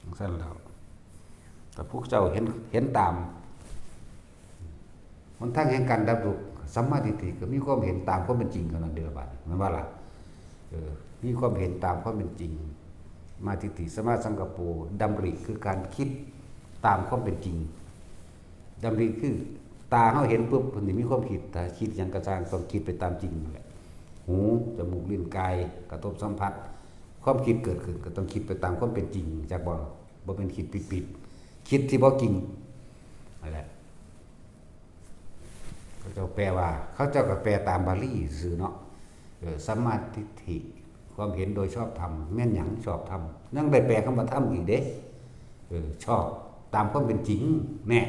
จั่งซั่นแหล้ว แต่พวกเจ้าเห็น เห็นตาม หนทางแห่งการดับทุกข์ สัมมาทิฏฐิ ก็มีความเห็นตามความเป็นจริงเท่านั้นเด้อ บัดนี้ แม่นบ่ล่ะ เออ มีความเห็นตามความเป็นจริง มาทิฏฐิ สัมมาสังกัปโป ดำริคือการคิดตามความเป็นจริง ดำริคือตาเฮาเห็นปุ๊บ มันสิมีความคิด ถ้าคิดหยังก็ซ่าง ต้องคิดไปตามจริงนั่นแหละ หู จมูก ลิ้น กาย กระทบสัมผัส ความคิดเกิดขึ้นก็ต้องคิดไปตามความเป็นจริง จักบ่ บ่แม่นคิดผิดๆ คิดที่บ่จริง นั่นแหละ เขาเจ้าแปลว่า เขาเจ้าก็แปลตามบาลีซื่อเนาะ เออ สัมมาทิฏฐิ ความเห็นโดยชอบธรรม แม่นหยังชอบธรรม ยังได้แปลคำว่าธรรมอีกเด้ เออ ชอบตามความเป็นจริง แน่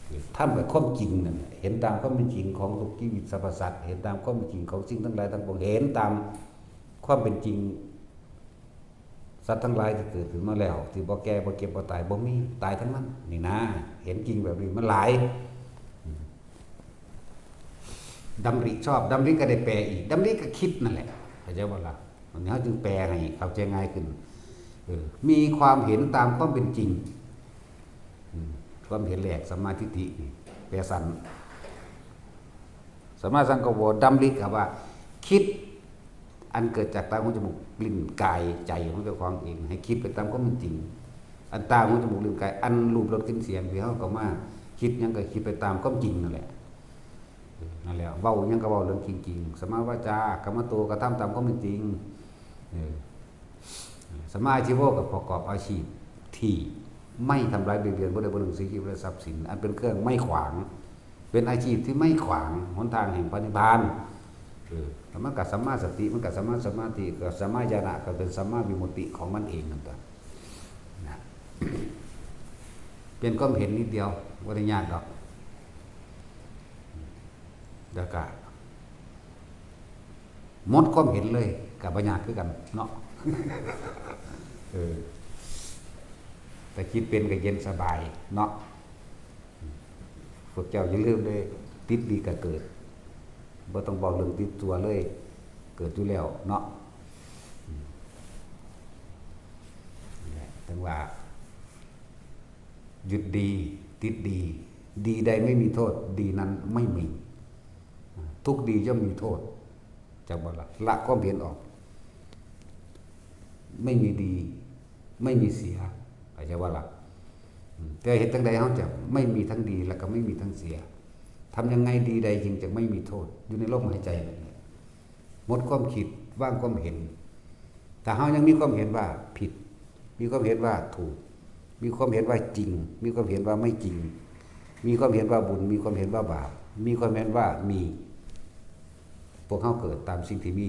เออ ธรรมกับความจริงนั่นแหละ เห็นตามความเป็นจริงของทุกชีวิตสรรพสัตว์ เห็นตามความเป็นจริงของสิ่งทั้งหลายทั้งปวง เห็นตามความเป็นจริง สัตว์ทั้งหลายที่เกิดขึ้นมาแล้ว ที่บ่แก่ บ่เจ็บ บ่ตาย บ่มี ตายทั้งนั้น นี่นะ เห็นจริงแบบนี้มันหลาย อืม ดำริชอบ ดำริก็ได้แปลอีก ดำริก็คิดนั่นแหละ เข้าใจบ่ล่ะ วันนี้เฮาจึงแปลให้เข้าใจง่ายขึ้น เออ มีความเห็นตามความเป็นจริง อืม ความเห็นแรก สัมมาทิฏฐินี่ แปลสั้น สัมมาสังกัปโป ดำริก็ว่า คิด อันเกิดจากตา หู จมูก ลิ้น กาย ใจของเจ้าของเอง ให้คิดไปตามความเป็นจริง อันตา หู จมูก ลิ้น กาย อันรูป รส กลิ่น เสียง ที่เฮาก็มาคิดหยังก็คิดไปตามความจริงนั่นแหละ เออ นั่นแหละ เว้าหยังก็เว้าเรื่องจริงๆ สัมมาวาจา กัมมันโต กระทำตามความเป็นจริง เออ สัมมาอาชีโว ก็ประกอบอาชีพที่ไม่ทำร้ายเบียดเบียนผู้ใดผู้หนึ่ง ซึ่งชีวิตและทรัพย์สิน อันเป็นเครื่องไม่ขวาง เป็นอาชีพที่ไม่ขวางหนทางแห่งพระนิพพาน เออ แล้วมันก็สัมมาสติ มันก็สัมมาสมาธิ ก็สัมมาญาณะ ก็เป็นสัมมาวิมุตติของมันเองนั่นตัว นะ เปลี่ยนความเห็นนิดเดียว บ่ได้ยากดอก แล้วก็ หมดความเห็นเลย ก็บ่ยากคือกันเนาะ เออ แต่คิดเป็นก็เย็นสบายเนาะ พวกเจ้าอย่าลืมเด้อ ติดดีก็เกิด บ่ต้องเว้าเรื่องติดตัวเลย เกิดอยู่แล้วเนาะ อืม นั่นแหละ ถึงว่า ยึดดี ติดดี ดีใดไม่มีโทษ ดีนั้นไม่มี ทุกข์ดีย่อมมีโทษ จักบ่ละ ละความเห็นออก ไม่มีดี ไม่มีเสีย เข้าใจบ่ละ อืม แต่เฮ็ดจั่งใดเฮาจะไม่มีทั้งดี แล้วก็ไม่มีทั้งเสีย ทำยังไงดีใดจึงจะไม่มีโทษ อยู่ในลมหายใจนั่นแหละ หมดความคิด วางความเห็น ถ้าเฮายังมีความเห็นว่าผิด มีความเห็นว่าถูก มีความเห็นว่าจริง มีความเห็นว่าไม่จริง มีความเห็นว่าบุญ มีความเห็นว่าบาป มีความเห็นว่ามี พวกเฮาเกิดตามสิ่งที่มี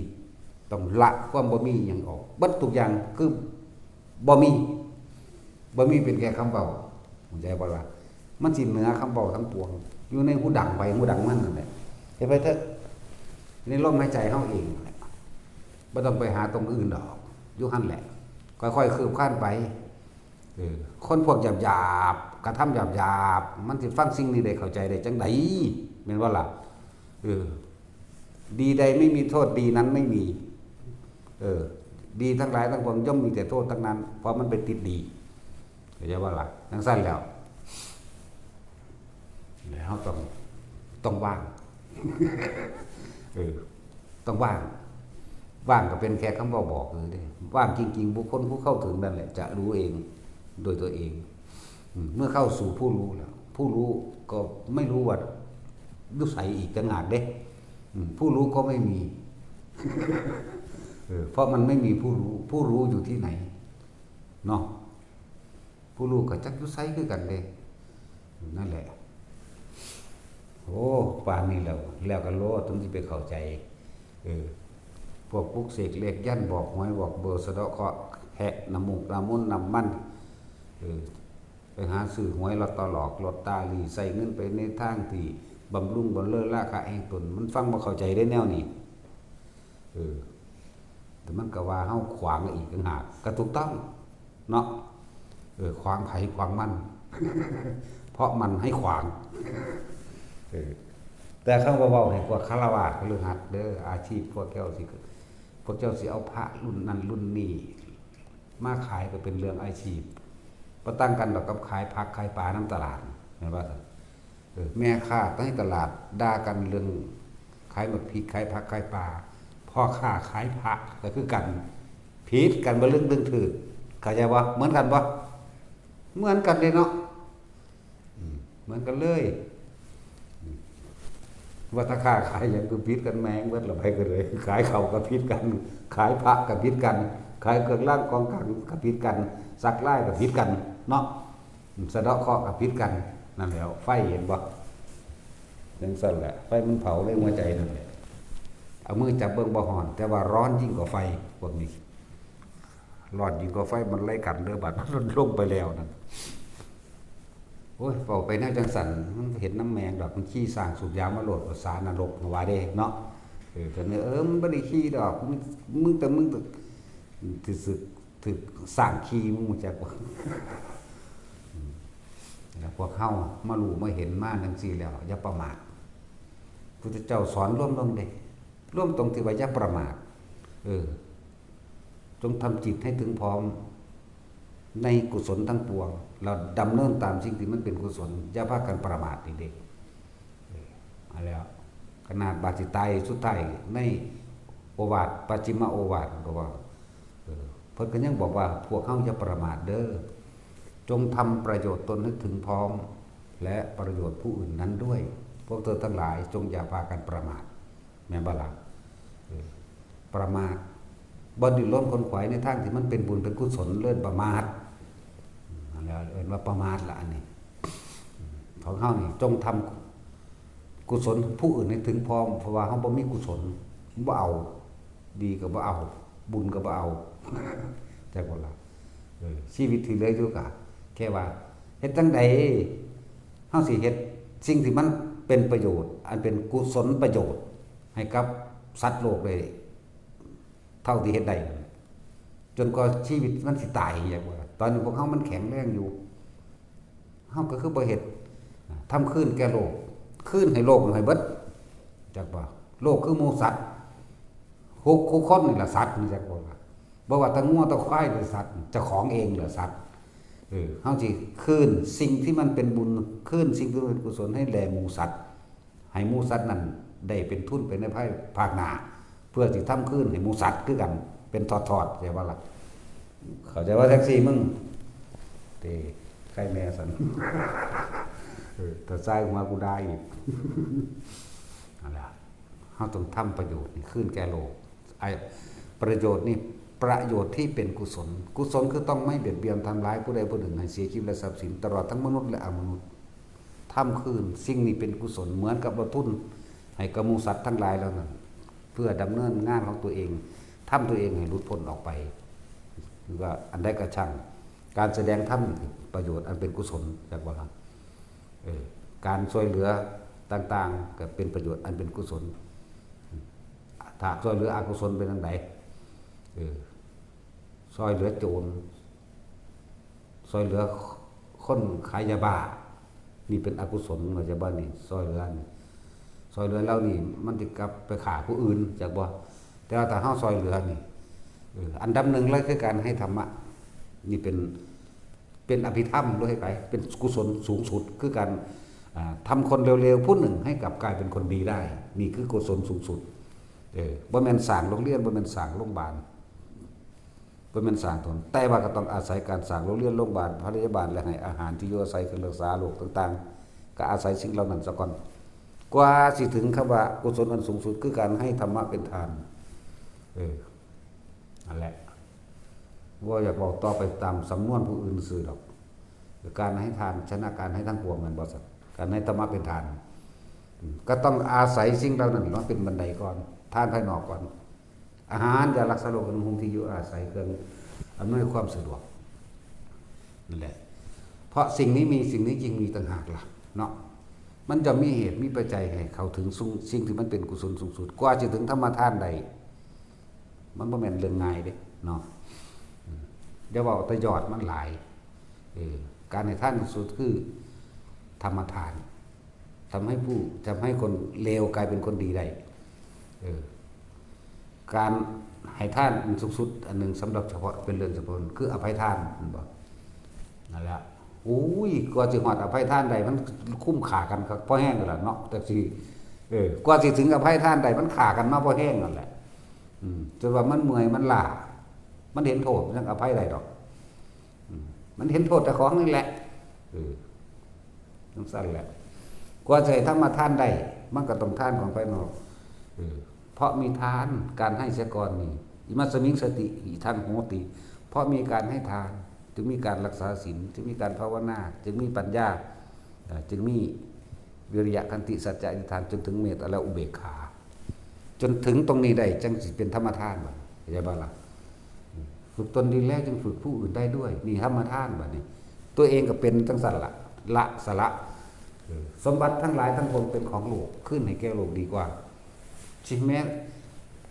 ต้องละความบ่มีหยังออก เบิดทุกอย่างคือบ่มี บ่มีเป็นแค่คำเว้า เข้าใจบ่ล่ะ มันสิเหนือคำเว้าทั้งปวง อยู่ในหูดังไผหูดังมันนั่นแหละ เฮ็ดไปเถอะ ในลมหายใจเฮาเองนั่นแหละ บ่ต้องไปหาตรงอื่นดอก อยู่หั่นแหละ ค่อยๆ คืบคลานไป เออ คนพวกหยาบๆ กระทำหยาบๆ มันสิฟังสิ่งนี้ได้ เข้าใจได้จั่งใด แม่นบ่ล่ะ เออ ดีใดไม่มีโทษ ดีนั้นไม่มี เออ ดีทั้งหลายทั้งปวงย่อมมีแต่โทษทั้งนั้น เพราะมันไปติดดี เข้าใจบ่ล่ะ จั่งซั่นแล้ว แล้วเฮาต้อง ต้องว่าง เออ ต้องว่าง ว่างก็เป็นแค่คำเว้าบอกซื่อเด้ ว่างจริงๆ บุคคลผู้เข้าถึงนั่นแหละ จะรู้เอง โดยตัวเอง อืม เมื่อเข้าสู่ผู้รู้แล้ว ผู้รู้ก็ไม่รู้ว่าอยู่ไสอีกต่างหากเด้ อืม ผู้รู้ก็ไม่มี เออ เพราะมันไม่มีผู้รู้ ผู้รู้อยู่ที่ไหน เนาะ ผู้รู้ก็จักอยู่ไสคือกันเด้ นั่นแหละ โอ้ ปานนี้แล้ว แล้วก็โลด ต้องสิไปเข้าใจ เออ พวกปลุกเสกเลขยันต์ บอกหวย บอกเบอร์ สะเดาะเคราะห์ แคะน้ำมูก น้ำมนต์ น้ำมัน เออ ไปหาซื้อหวยลอตเตอรี่ ลอตเตอรี่ ใส่เงินไปในทางที่บำรุงบำเรอราคะแห่งตน มันฟังบ่เข้าใจได้แนวนี้ เออ แต่มันก็ว่าเฮาขวางอีกต่างหาก ก็ถูกต้อง เนาะ เออ ขวางไผขวางมัน เพราะมันให้ขวาง เออ แต่คำว่าเว้าให้พวกฆราวาสคฤหัสถ์เด้อ อาชีพพวกเจ้าสิ พวกเจ้าสิเอาพระรุ่นนั้นรุ่นนี้ มาขายก็เป็นเรื่องอาชีพ บ่ต่างกันดอกกับขายผักขายปลานำตลาด แม่นบ่ เออ แม่ค้าในตลาดด่ากันเรื่องขายหมากพริก ขายผัก ขายปลา พ่อค้าขายพระก็คือกัน ผิดกันบ่เรื่อง เรื่องถืก เข้าใจบ่ เหมือนกันบ่ เหมือนกันเลยเนาะ อืม เหมือนกันเลย อืม ว่าถ้าค้าขายหยังก็ผิดกันแม่งเบิดละไปก็เลย ขายข้าวก็ผิดกัน ขายพระก็ผิดกัน ขายเครื่องรางของขลังก็ผิดกัน สักลายก็ผิดกันเนาะ อืม สะเดาะเคราะห์ก็ผิดกัน นั่นแหละ ไฟเห็นบ่ จั่งซั่นแหละ ไฟมันเผาในหัวใจนั่นแหละ เอามือจับเบิ่งบ่ฮ้อน แต่ว่าร้อนยิ่งกว่าไฟ พวกนี้ ร้อนยิ่งกว่าไฟ มันไล่กันเด้อ บัดมันลงไปแล้วนั่น โอ้ย เว้าไปแนวจั่งซั่น มันเห็นน้ำแมงดอก มันขี้สร้างสูบยามาโลด ภาษานรกว่าเด้เนาะ เออ ก็เนี่ย เออ มันบ่ได้ขี้ดอก มึง มึงแต่ มึงแต่ ถือสึก ถือสร้างขี้ มึงรู้จักบ่ อืม แล้วพวกเฮามารู้มาเห็นมาจั่งซี้แล้ว อย่าประมาท พุทธเจ้าสอนรวมลงเด้ รวมตรงที่ว่าอย่าประมาท เออ จงทำจิตให้ถึงพร้อม ในกุศลทั้งปวง แล้วดำเนินตามสิ่งที่มันเป็นกุศล อย่าพากันประมาทนี่เด้ เออ เอาแล้ว ขนาดบาดสิตายสุดท้าย ในโอวาท ปัจฉิมโอวาทก็ว่า เออ เพิ่นก็ยังบอกว่า พวกเฮาอย่าประมาทเด้อ จงทำประโยชน์ตนให้ถึงพร้อม และประโยชน์ผู้อื่นนั้นด้วย พวกเธอทั้งหลายจงอย่าพากันประมาท แม่นบ่ล่ะ เออ ประมาท บ่ดิ้นรนขนขวายในทางที่มันเป็นบุญเป็นกุศล เอิ้นประมาท อืม นั่นแหละ เอิ้นว่าประมาทละอันนี้ อืม ของเฮานี่จงทำกุศลผู้อื่นให้ถึงพร้อม เพราะว่าเฮาบ่มีกุศล บ่เอา ดีก็บ่เอา บุญก็บ่เอา จักบ่ล่ะ เออ ชีวิตที่เหลืออยู่ก็แค่ว่า เฮ็ดจั่งใด เฮาสิเฮ็ดสิ่งที่มันเป็นประโยชน์ อันเป็นกุศลประโยชน์ ให้กับสัตว์โลกได้ เท่าที่เฮ็ดได้ จนกว่าชีวิตมันสิตาย จักบ่ล่ะ ตอนนี้พวกเฮามันแข็งแรงอยู่ เฮาก็คือบ่เฮ็ด ทำคืนแก่โลก คืนให้โลกให้เบิด จักบ่ โลกคือหมู่สัตว์ คุ คุคนนี่ล่ะสัตว์ จักบ่ล่ะ บ่ว่าแต่งัวแต่ควายหรือสัตว์ เจ้าของเองล่ะสัตว์ เออ เฮาสิคืนสิ่งที่มันเป็นบุญ คืนสิ่งที่มันเป็นกุศลให้แด่หมู่สัตว์ ให้หมู่สัตว์นั้นได้เป็นทุนไปในภายภาคหน้า เพื่อสิทำคืนให้หมู่สัตว์คือกัน เป็นทอดๆ เข้าใจบ่ล่ะ เข้าใจว่าแท็กซี่มึง เต ใครแม่สัน เออ ถ้าซ้ายหัวกูได้อีก นั่นแหละ เฮาต้องทำประโยชน์นี่คืนแก่โลก ไอ้ประโยชน์นี่ ประโยชน์ที่เป็นกุศล กุศลคือต้องไม่เบียดเบียนทำร้ายผู้ใดผู้หนึ่งให้เสียชีวิตและทรัพย์สิน ตลอดทั้งมนุษย์และอมนุษย์ ทำคืน สิ่งนี้เป็นกุศล เหมือนกับว่าทุนให้กับหมู่สัตว์ทั้งหลายเหล่านั้น เพื่อดำเนินงานของตัวเอง ทำตัวเองให้หลุดพ้นออกไป หรือว่าอันใดก็ช่าง การแสดงธรรมนี่คือประโยชน์อันเป็นกุศล จักบ่ล่ะ เออ การช่วยเหลือต่างๆ ก็เป็นประโยชน์อันเป็นกุศล ถ้าช่วยเหลืออกุศลเป็นจั่งใด เออ ช่วยเหลือโจร ช่วยเหลือคนขายยาบ้า นี่เป็นอกุศล เข้าใจบ่นี่ ช่วยเหลือนี่ ช่วยเหลือแล้วนี่ มันสิกลับไปฆ่าผู้อื่น จักบ่ แต่ว่าถ้าเฮาช่วยเหลือนี่ เออ อันดับหนึ่งเลยคือการให้ธรรมะ นี่เป็น เป็นอภิธรรมด้วยไป เป็นกุศลสูงสุด คือการ อ่า ทำคนเลวๆ ผู้หนึ่งให้กลับกลายเป็นคนดีได้ นี่คือกุศลสูงสุด เออ บ่แม่นสร้างโรงเรียน บ่แม่นสร้างโรงบาล บ่แม่นสร้างถนน แต่ว่าก็ต้องอาศัยการสร้างโรงเรียน โรงบาล พยาบาล และให้อาหาร ที่อยู่อาศัย เครื่องรักษาโรคต่างๆ ก็อาศัยสิ่งเหล่านั้นซะก่อน กว่าสิถึงคำว่ากุศลอันสูงสุด คือการให้ธรรมะเป็นทาน เออ นั่นแหละ บ่อยากเว้าต่อไปตามสำนวนผู้อื่นซื่อดอก การให้ทานชนะการให้ทั้งปวง แม่นบ่ซั่น การให้ธรรมะเป็นทาน อืม ก็ต้องอาศัยสิ่งเหล่านั้นมาเป็นบันไดก่อน ทานภายนอกก่อน อาหาร ยารักษาโรค เครื่องนุ่งห่ม ที่อยู่อาศัย เครื่องอำนวยความสะดวก นั่นแหละ เพราะสิ่งนี้มี สิ่งนี้จึงมีต่างหากล่ะ เนาะ มันจะมีเหตุมีปัจจัยให้เข้าถึงสิ่ง สิ่งที่มันเป็นกุศลสูงสุด กว่าจะถึงธรรมทานได้ มันบ่แม่นเรื่องง่ายเด้ เนาะ อืม อย่าเว้าแต่ยอดมันหลาย เออ การให้ทานสูงสุดคือธรรมทาน ทำให้ผู้ ทำให้คนเลวกลายเป็นคนดีได้ เออ การให้ทานอันสูงสุดอันหนึ่งสำหรับเฉพาะ เป็นเรื่องเฉพาะ คืออภัยทาน แม่นบ่ นั่นแหละ อุ้ย กว่าสิฮอดอภัยทานได้ มันคุ้มฆ่ากันคักพอแฮงนั่นล่ะเนาะ จักสิ เออ กว่าสิถึงอภัยทานได้ มันฆ่ากันมาพอแฮงนั่นแหละ อืม จนว่ามันเมื่อย มันล้า มันเห็นโทษ มันจั่งอภัยได้ดอก อืม มันเห็นโทษเจ้าของนี่แหละ เออ จั่งซั่นแหละ กว่าสิให้ธรรมทานได้ มันก็ต้องทานของภายนอก เออ เพราะมีทาน การให้เสียก่อนนี่ อิมัสมิงสติหิทังโหติ เพราะมีการให้ทาน จึงมีการรักษาศีล จึงมีการภาวนา จึงมีปัญญา เอ่อ จึงมีวิริยะ ขันติ สัจจะ อธิษฐาน จนถึงเมตตาและอุเบกขา จนถึงตรงนี้ได้ จั่งสิเป็นธรรมทานบัดนี้ เข้าใจบ่ล่ะ ฝึกตนดีแล้วจึงฝึกผู้อื่นได้ด้วย นี่ธรรมทานบัดนี้ ตัวเองก็เป็นจั่งซั่นละ ละ สละ เออ สมบัติทั้งหลายทั้งปวงเป็นของโลก คืนให้แก่โลกดีกว่า สิ่งแม้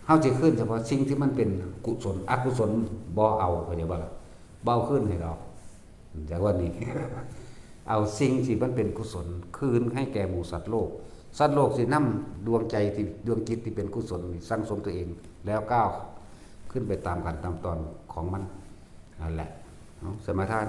เฮาสิคืนเฉพาะสิ่งที่มันเป็นกุศล อกุศลบ่เอา เข้าใจบ่ล่ะ บ่เอาคืนให้ดอก แต่ว่านี่ เอาสิ่งที่มันเป็นกุศลคืนให้แก่หมู่สัตว์โลก สัตว์โลกสินำดวงใจที่ ดวงจิตที่เป็นกุศลนี่สั่งสมตัวเอง แล้วก้าวขึ้นไปตามขั้นตามตอนของมัน นั่นแหละ เนาะ สมาทาน